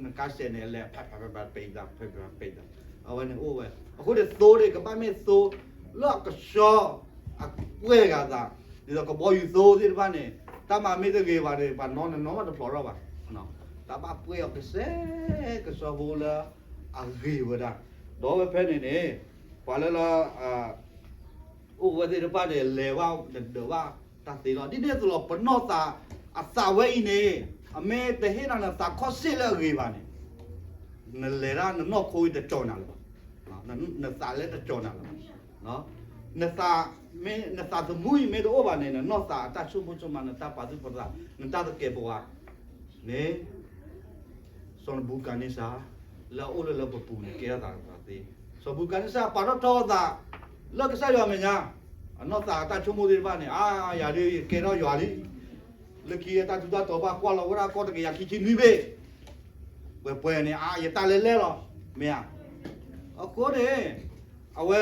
နကါစဲးန့ၣ် အလဲၤဖဲးဖဲးဖဲးဖဲး ပံးသး ဖဲးဖဲးဖဲး ပံးသး အဝဲန့ၣ်အိၣ်ဝဲ, အဃိန့ၣ်သိန့ၣ် ကဘၣ်မ့ၢ်သိ လၢအကဆှီ အပှဲၤဂၤသး, ဒ်သိးကဘီယူၤသိသ့ၣ်တဖၣ်န့ၣ် တၢ်မၤမ့ၢ်တဂ့ၤဘၣ်န့ၣ် ပှၤနီၣ်န့ၣ်နီၣ်မးတဖျိးထီၣ်ဘၣ်, တၢ်ဘၣ်ပှဲၤအီၤကစဲးကစီဖိလၢ အဂ့ၤဝဲဒၣ်, ဒီးဝဲဖဲန့ၣ်န့ၣ် ပှၤလၢလၢ အိၣ်ဝဲသ့ၣ်တဖၣ်န့ၣ် လဲၤဘၣ်နဒၢးဘၣ်တၢ်သ့လီၤ. ဒ်န့ၣ်အသိးလီၤ ပနီၢ်သးအသးဝဲအံၤန့ၣ် အမ့ၢ်တဟ့ၣ်နၤနသးခီၣ်စ့ၢ်လၢအဂ့ၤဘၣ်န့ၣ် နလဲၤဒၣ်နနီၢ်ခိအံၤတကၠီၤနၤလၢၤဘၣ်, နသးလၢတကၠီၤနၤလၢၤဘၣ်, နသး မ့ၢ်နသးသမူအံၤမ့ၢ်တအိၣ်ဘၣ်န့ၣ် နနီၢ်သးအတၢ်ဆိကမိၣ်ဆိကမး နတၢ်ပာ်သူၣ်ပာ်သး နတၢ်သကဲးပဝးန့ၣ် စီၤနဘူကၤန့စၢ် လၢအအိၣ်လၢလၢပပူၤန့ၣ် ကဲထီၣ်သးသ့, စီၤဘူကၤန့စၢ်ပာ်ထီၣ်ထီအသး လၢကစၢ်ယွၤမဲာ်ညါ, အနီၢ်သးအတၢ်ဆိကမိၣ်သ့ၣ်တဖၣ်န့ၣ် အါ ယၤဒုးယကဲထီၣ်ယွၤလံ. လၢခံအတၢ်ထူးတၢ်တီၤဘၣ်ကွၢ်လီၤဝဲဒၣ်ကီၢ်တကယၤခံဆံနွံဘ့ၣ်, ပှဲၤပှဲၤန့ၣ် အါ ယတၢ်လဲၢ်လဲၢ်လီၤ, မ့ၢ်ဧါ. အဃိန့ၣ် အဝဲ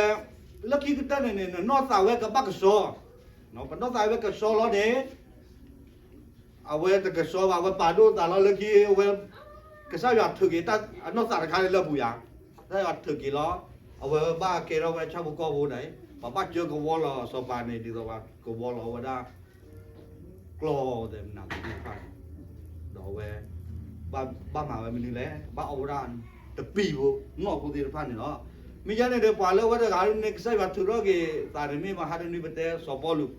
လၢခံကတၢၢ်န့ၣ်န့ၣ် နနီၢ်သးဝဲကဘၣ်ကဆှီ, ပနီၢ်သးဝဲကဆှီလီၤန့ၣ် အဝဲတကဆှီဘၣ်, အဝဲပာ်ဒိၣ်သးလီၤလၢခံ အဝဲ ကစၢ်ယွၤထုးက့ၤအနီၢ်သးတခါန့ၣ်လၢပူၤယၤ, ကစၢ်ယွၤထုးက့ၤလီၤ, အဝဲဘၣ်ကဲထီၣ်ဝဲဆၣ်ဖိကီၢ်ဖိန့ၣ်, ပှၤဘၣ်စၢကဝီလီၤစီၤပၤန့ၣ် ဒ်သိးပှၤကဝီလီၤဝဲဒၣ် ကျီၢ်သဲးမနၤသ့ၣ်တဖၣ်န့ၣ်, ဒီးအဝဲ ဘၣ်မၤဝဲမနုၤလဲၣ်, ဘၣ်အီၣ်ဝဲဒၣ်တပံၤဖိနီၢ်ဖိသ့ၣ်တဖၣ်န့ၣ်လီၤ. မ့ၢ်ယဲန့ၣ်ဒီး ပှၤလၢအဝဲတဂၤန့ၣ် ကစၢ်ယွၤထုးထီၣ်က့ၤသးန့ၣ် မ့ၢ်မဟါတနွံပတဲစီၤပီလူး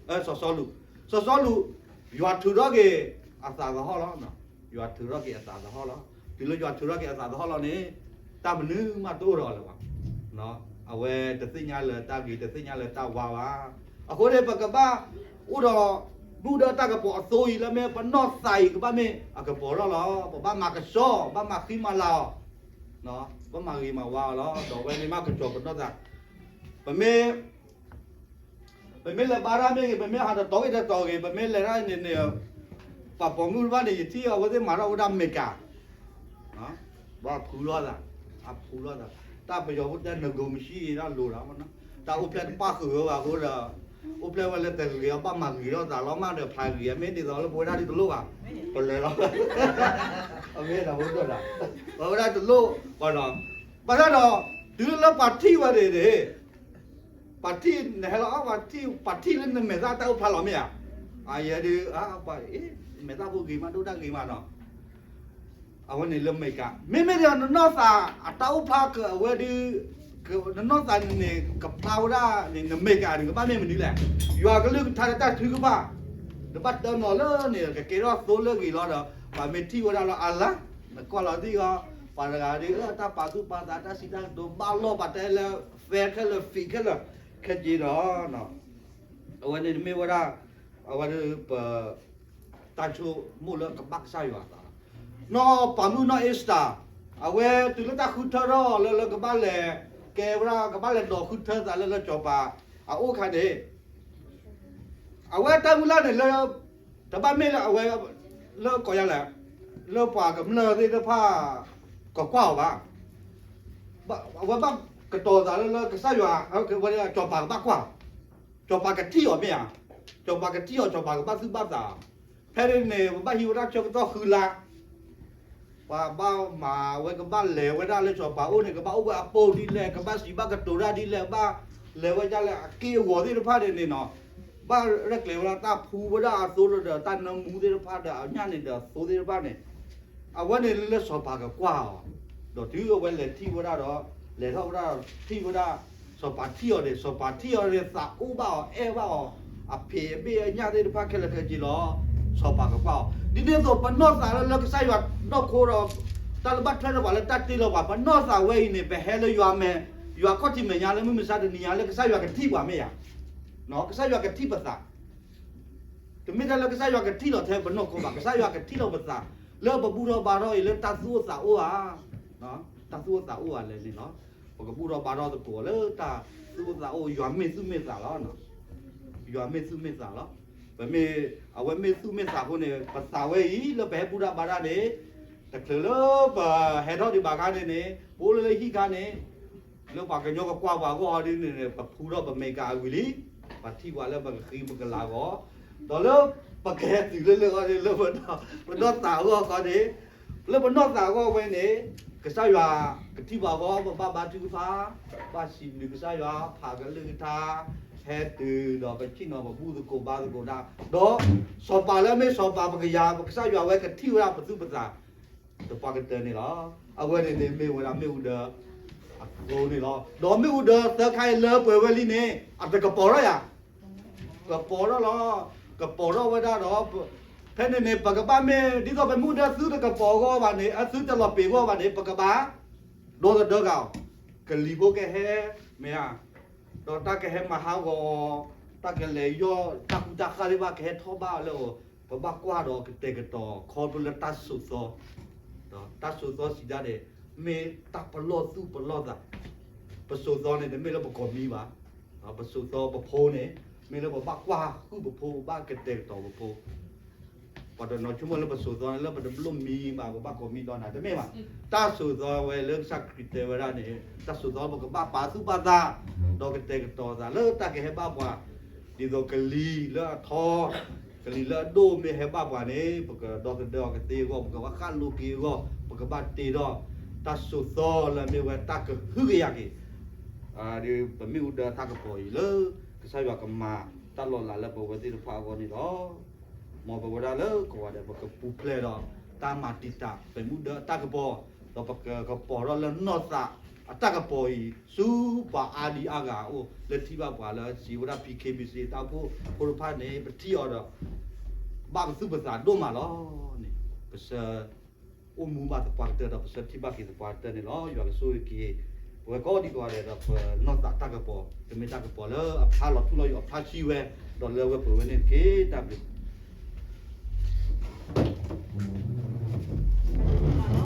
စီၤစီလူး, စီၤစီလူး, ယွၤထုးထီၣ်က့ၤအသးသဟီၣ်လီၤ. ယွၤထုးထီၣ်က့ၤအသးသဟီၣ်လီၤ. တုၤလၢယွၤထုးထီၣ်က့ၤအသးသဟီၣ်လီၤန့ၣ် တၢ်မနုၤမးတအိၣ်ဒီးအီၤလၢၤဘၣ်. အဝဲတသ့ၣ်ညါလၢၤတၢ်ဂ့ၤ တသ့ၣ်ညါလၢၤတၢ်ဝါဘၣ်. အဃိန့ၣ် ပကဘၣ်အိၣ်ဒီး မူဒါတၢ်ကပီၤအသိအံၤလၢမ့ၢ်ပနီၢ်သးအံၤကဘၣ်မ့ၢ်အကပီၤထီၣ်လီၤ. ပဘၣ်မၤကဆှီ, ဘၣ်မၤဃံမၤလၤအီၤ, ဘၣ်မၤဂ့ၤမၤဝါအီၤလီၤ. ဒီးအဝဲန့ၣ်မ့ၢ်ကပီၤပနီၢ်သး, ပမ့ၢ် ပမ့ၢ်လဲၤဘါတၢ်မ့ၢ်ဂ့ၤ, ပမ့ၢ်ဟးတတီၤဂ့ၤတတီၤဂ့ၤ, ပမ့ၢ်လဲၤတၢ်န့ၣ်န့ၣ်, ပှၤပိာ်မုၣ်တဖၣ်န့ၣ် ယထံၣ်အဝဲသ့ၣ်မၤထီၣ်ဝဲဒၣ် makeup, ဘၣ်ဖူလိာ်သး, အဖူလိာ်သး, တၢ်ပယီၤဖိတဲ နဂိုၤမဆံး တၢ်လိၤဒီး, တၢ်အိၣ်ဖျဲၣ်တပၣ်ဃုာ်ဝဲဘၣ်အဃိဒီး, အိၣ်ဖျဲၣ်ဝဲလၢတဂ့ၤအီၤ ဘၣ်မၤဂ့ၤထီၣ်သးလီၤမးဒီး ဖျါဂ့ၤအမ့ၢ်ဒ်သိးလၢပဝဲဒၣ်ဒ်တလိၣ်ဘၣ်, ပလဲၤလီၤ, အမ့ၢ်ဒ်ဝဲဒၣ်တလိၣ်, ဘၣ်ဆၣ်ဒီး, တုၤလၢပှၤထံၣ်ဝဲန့ၣ်န့ၣ် ပှၤထံၣ်နဟဲလီၤ, ပှၤထံၣ်လၢနမဲာ်သၣ်တၢ်အိၣ်ဖျါလီၤမ့ၢ်ဧါ, အယဲဒုး, မဲာ်သၣ်ဖိဂ့ၤမး ဒိၣ်တၢ်ဂ့ၤမးနီၤ, အဝဲန့ၣ်လၢ makeup, မ့မ့ၢ်ဒီးနနီၢ်သးအတၢ်အိၣ်ဖျါကဝဲဒုး, နနီၢ်သးန့ၣ်န့ၣ် ကဖျါဝဲဒၣ်န့ၣ် န makeup န့ၣ် ကဘၣ်မ့ၢ်မနုၤလဲၣ်, ယွၤကလုၢ်ကထါလၢတၢ်ထုကဖၣ်, နဘၣ်တၢ်နီၤလၢန့ၣ် ကကဲထီၣ်သိလၢဂ့ၤလီၤဒီး, ပှၤမ့ၢ်ထံၣ်ဝဲဒၣ်လီၤအါလါ, နကွၢ်လီၤသ့ၣ်အီၤ, ပှၤတဂၤဒုး တၢ်ပာ်သူၣ်ပာ်သး တၢ်စံးတၢ်ကတိၤဘၣ်လီၢ် ပှၤတဲလၢ fair ခဲလၢာ် fit ခဲလၢာ်, ခဲက့ဒီး အဝဲန့ၣ်မ့ၢ်ဝဲဒၣ်, အဝဲဒၣ်ပ, တၢ်ဆိကမိၣ်လၢကဘၣ်ကစၢ်ယွၤအသးလီၤ. နီၢ်ပၤမုၣ်နီၢ်အ့စတၢ်, အဝဲတုၤလၢတၢ်ဃုထၢထီၣ်လၢလၢကဘၣ်လဲၤ, ကဲဝဲဒၣ် ကဘၣ်လဲၤဒိးဃုထၢသးလၢလၢစီၤပၤအအိၣ်အခါန့ၣ် အဝဲတၢ်မုၢ်လၢ်န့ၣ်လၢ, တဘၣ်မ့ၢ်လၢအဝဲ, လၢကိးယါလဲၣ်, လၢပှၤကမျၢၢ်သ့ၣ်တဖၣ်, ကကွၢ်အီၤဘၣ်, အဝဲဘၣ်ကတီၤသးလၢလၢကစၢ်ယွၤ, စီၤပၤကဘၣ်ကွၢ်, စီၤပၤကထံၣ်အီၤမ့ၢ်ဧါ, စီၤပၤကထံၣ်အီၤ စီၤပၤကဘၣ်သူၣ်ဘၣ်သး, ဖဲန့ၣ်န့ၣ် ပဘၣ်ဟံးဝဲဒၣ်ဆၢကတီၢ်ဃုလါ ပှၤဘၣ်မၤဝဲကဘၣ်လဲၤဝဲဒၣ်လၢစီၤပၤအိၣ်န့ၣ် ကဘၣ်အိၣ်ဝဲအပိၢ်ဒ်လဲၣ် ကဘၣ်စံးဘၣ်ကတိၤတၢ်ဒ်လဲၣ် ဘၣ်လဲၤဝဲဒၣ်လၢအက့ၢ်အဂီၤသ့ၣ်တဖၣ်န့ၣ်န့ၣ်နီၤ, ဘၣ်ရဲၣ်ကျဲၤဝဲဒၣ်တၢ်ဖှူဝဲဒၣ်အသိဒီးတၢ်နၢမူသ့ၣ်တဖၣ်ဒီးအညၣ်န့ၣ်ဒီးအသိသ့ၣ်တဖၣ်န့ၣ်, အဝဲန့ၣ်လၢစီၤပၤကကွၢ်အီၤ, ဒီးတုၤအဝဲလဲၤထံၣ်ဝဲဒၣ်ဒီး, လဲၤထီၣ်ဝဲဒၣ်ထံၣ်ဝဲဒၣ်, စီၤပၤထံၣ်အီၤန့ၣ် စီၤပၤထံၣ်အီၤန့ၣ် သးအိၣ်ဘၣ်အီၤ အဲၣ်ဘၣ်အီၤ, အဖံးအမ့ၢ်အညၣ်သ့ၣ်တဖၣ်ခဲလၢာ်ခဲဆ့လီၤ, စီၤပၤကကွၢ်အီၤ, ဒ်န့ၣ်အသိးပနီၢ်သးလၢလၢကစၢ်ယွၤနီၢ်ခိဒီး, တၢ်လၢဘၣ်ထွဲဒီးပှၤလၢတၢ်တ့လီၤပှၤ ပနီၢ်သးဝဲအံၤန့ၣ် ပဟဲလၢယွၤမဲာ်, ယွၤခီၣ်ထံးမဲာ်ညါလၢမုၢ်မဆါတနံၤညါလၢကစၢ်ယွၤကထံၣ်ပှၤမ့ၢ်ဧါ, ကစၢ်ယွၤကထံၣ်ပသး တမ့ၢ်ထဲလၢကစၢ်ယွၤကထံၣ်လီၤထဲပနီၢ်ခိဘၣ် ကစၢ်ယွၤကထံၣ်လီၤပသး, လၢပဘူၣ်ထီၣ်ဘါထီၣ်အံၤလၢတၢ်သူၣ်အိၣ်သးအိၣ်ဧါ, တၢ်သူၣ်အိၣ်သးအိၣ်ဧါလဲၣ်န့ၣ်လီၤ, ပကဘူၣ်ထီၣ်ဘါထီၣ်သကိးလၢတၢ်သူၣ်အိၣ်သးအိၣ် ယွၤမ့ၢ်သူၣ်မ့ၢ်သးလီၤ, ယွၤမ့ၢ်သူၣ်မ့ၢ်သးလီၤ, ပမ့ၢ်, အဝဲမ့ၢ်သူၣ်မ့ၢ်သးအဃိန့ၣ် ပသးဝဲအံၤလၢပဟဲဘူၣ်တၢ်ဘါတၢ်န့ၣ်, တချုးလၢပဟဲထီၣ်ဒံးဘၣ်ခါန့ၣ်န့ၣ် ပအိၣ်လၢလၢဟံၣ်ခါန့ၣ် လၢပှၤကညီကကွၢ်ပှၤအဂီၢ်ဒ်န့ၣ်န့ၣ် ပဖူထီၣ်ပမဲာ်ကၤအဂံၢ်လံ, ပှၤထံၣ်ပှၤလၢပကဃံပကလၤအဂီၢ်, ဒီးလၢပကဟဲတုၤလၢလၢအဂီၢ်န့ၣ် လၢပနီၢ်သးအဂီၢ်ခီန့ၣ်, လၢပနီၢ်သးအဂီၢ်ဝဲန့ၣ်, ကစၢ်ယွၤကထံၣ်ပှၤအဂီၢ် ပဘၣ်ဘါထုကဖၣ်, ဘၣ်စံးဘျုးကစၢ်ယွၤ ဖးကလုၢ်ကထါ, ဟဲတုၤဒီးပဆ့ၣ်နီၤပဘူၣ်သကိးဘါသကိးတၢ်, ဒီးစီၤပၤလၢအမ့ၢ်စီၤပၤပကယၤ ပကစၢ်ယွၤဝဲကထံၣ်ဝဲဒၣ်ပသူၣ်ပသး သပှၢ်ကတၢၢ်န့ၣ်လီၤ. အဝဲန့ၣ်န့ၣ်မ့ၢ်ဝဲဒၣ်မ့ၣ်အူဒၢအသိန့ၣ်လီၤ. ဒီးမ့ၣ်အူဒၢသၢခါအံၤလၢပှဲၤဝဲလံန့ၣ် အတကပီၤထီၣ်ယၤ, ကပီၤထီၣ်လီၤ. ကပီၤထီၣ်ဝဲဒၣ်ဒီး ဖဲန့ၣ်န့ၣ် ပကဘၣ်မ့ၢ် ဒ်သိးပမ့ၣ်အူဒၢသုတကပီၤအဂီၢ်ဘၣ်န့ၣ် အသုတလီၤပံာ်အဂီၢ်ဘၣ်န့ၣ် ပကဘၣ် ဒီသဒၢဂၤအီၤ, ကလံၤဖိကဟဲ, မ့ၢ်ဧါ, ဒီးတၢ်ကဟဲမၤဟးဂီၤအီၤ, တၢ်ကလဲၤယီၢ် တၢ်ကူတၢ်ဃၣ်သ့ၣ်တဖၣ်ကဟဲထီၣ်ဘၣ်အီၤလၢအီၤ, ပဘၣ်ကွၢ်ဒီးကတဲာ်ကတီၤခီဖျိလၢတၢ်စိာ်သီ, တၢ်စိာ်သီစံးဒၣ်န့ၣ် မ့ၢ်တၢ်ပလီၢ်သူၣ်ပလီၢ်သး, ပစိာ်သီန့ၣ် တမ့ၢ်လၢပကိးမံၤဘၣ်, ပဆိးသီပဖိန့ၣ် မ့ၢ်လၢပဘၣ်ကွၢ်ဟုၣ်ပဖိ ပဘၣ်ကတဲာ်ကတီၤပဖိ ပှၤတနီၤဆိကမိၣ်လၢပဆိးသီန့ၣ် လၢပတဘျီမံဘၣ် ပဘၣ်ကိးမံၤဒီးနၤ တမ့ၢ်ဘၣ်. တၢ်ဆိးသီဝဲလၢကစၢ်ခရံာ်တဲဝဲဒၣ်န့ၣ် တၢ်ဆိးသီပကဘၣ်ပာ်သူၣ်ပာ်သး ဒီးကတဲာ်ကတီၤသးလၢတၢ်ကဟဲဘၣ်ပှၤ ဒ်သိးကလံၤလၢအထီ ကလံၤလၢအဒိၣ်မ့ၢ်ဟဲဘၣ်ပှၤန့ၣ် ပကဒီသဒၢအီၤကသ့အဂီၢ် ပကဘၣ်ဃၣ်လိာ်က့ၤအဂီၢ် ပကဘၣ်တ့ထီၣ် တၢ်ဆိးသီလၢအမ့ၢ်ဝဲတၢ်ကဟုကယာ်က့ၤ ဒ်ပမ့ၣ်အူဒၢတၢ်ကပီၤအံၤလၢ ကစၢ်ယွၤကမၤတၢ်လီၤလးလၢပဝဲသ့ၣ်တဖၣ်အဂီၢ်န့ၣ်လီၤ. မ်ပဝဲဒၣ်လၢကိးဂၤဒဲး ပကပူၤဖျဲးဒီး တၢ်မၤတံာ်တာ် ပမ့ၣ်အူဒၢတၢ်ကပီၤ ဒီးပကကပီၤထီၣ်လၢနီၢ်သးအတၢ်ကပီၤအံၤ ဆူပှၤအါဒံအါဂၤအအိၣ် လၢထံၣ်ဘၣ်ပှၤလၢစံးဝဲဒၣ် ပီၣ်ခ့ၣ်ဘံၣ်စံး တၢ်အိၣ်ဖှိၣ်ဖိတဖၣ်န့ၣ် ပထံၣ်အီၤဒီး ဘၣ်ပသူၣ်ပသးဒိၣ်မးလီၤန့ၣ် ပဆၢ အိၣ်မူဘၣ်သပှၢ်ကတၢၢ်ဒီး ပဆၢထံၣ်ဘၣ်က့ၤသပှၢ်ကတၢၢ်န့ၣ်လီၤ. ယွၤကဆိၣ်ဂ့ၤက့ၤ ပဝဲကိးဒံကိးဂၤဒဲးဒီး ပနီၢ်သးတၢ်ကပီၤ ကမ့ၢ်တၢ်ကပီၤလၢအဖျါလီၤထူလီၤယိာ် အဖျါဆှံဝဲ ဒီးလၢအဝဲပှဲၤဝဲန့ၣ်တက့ၢ်. တၢ်ဘျုး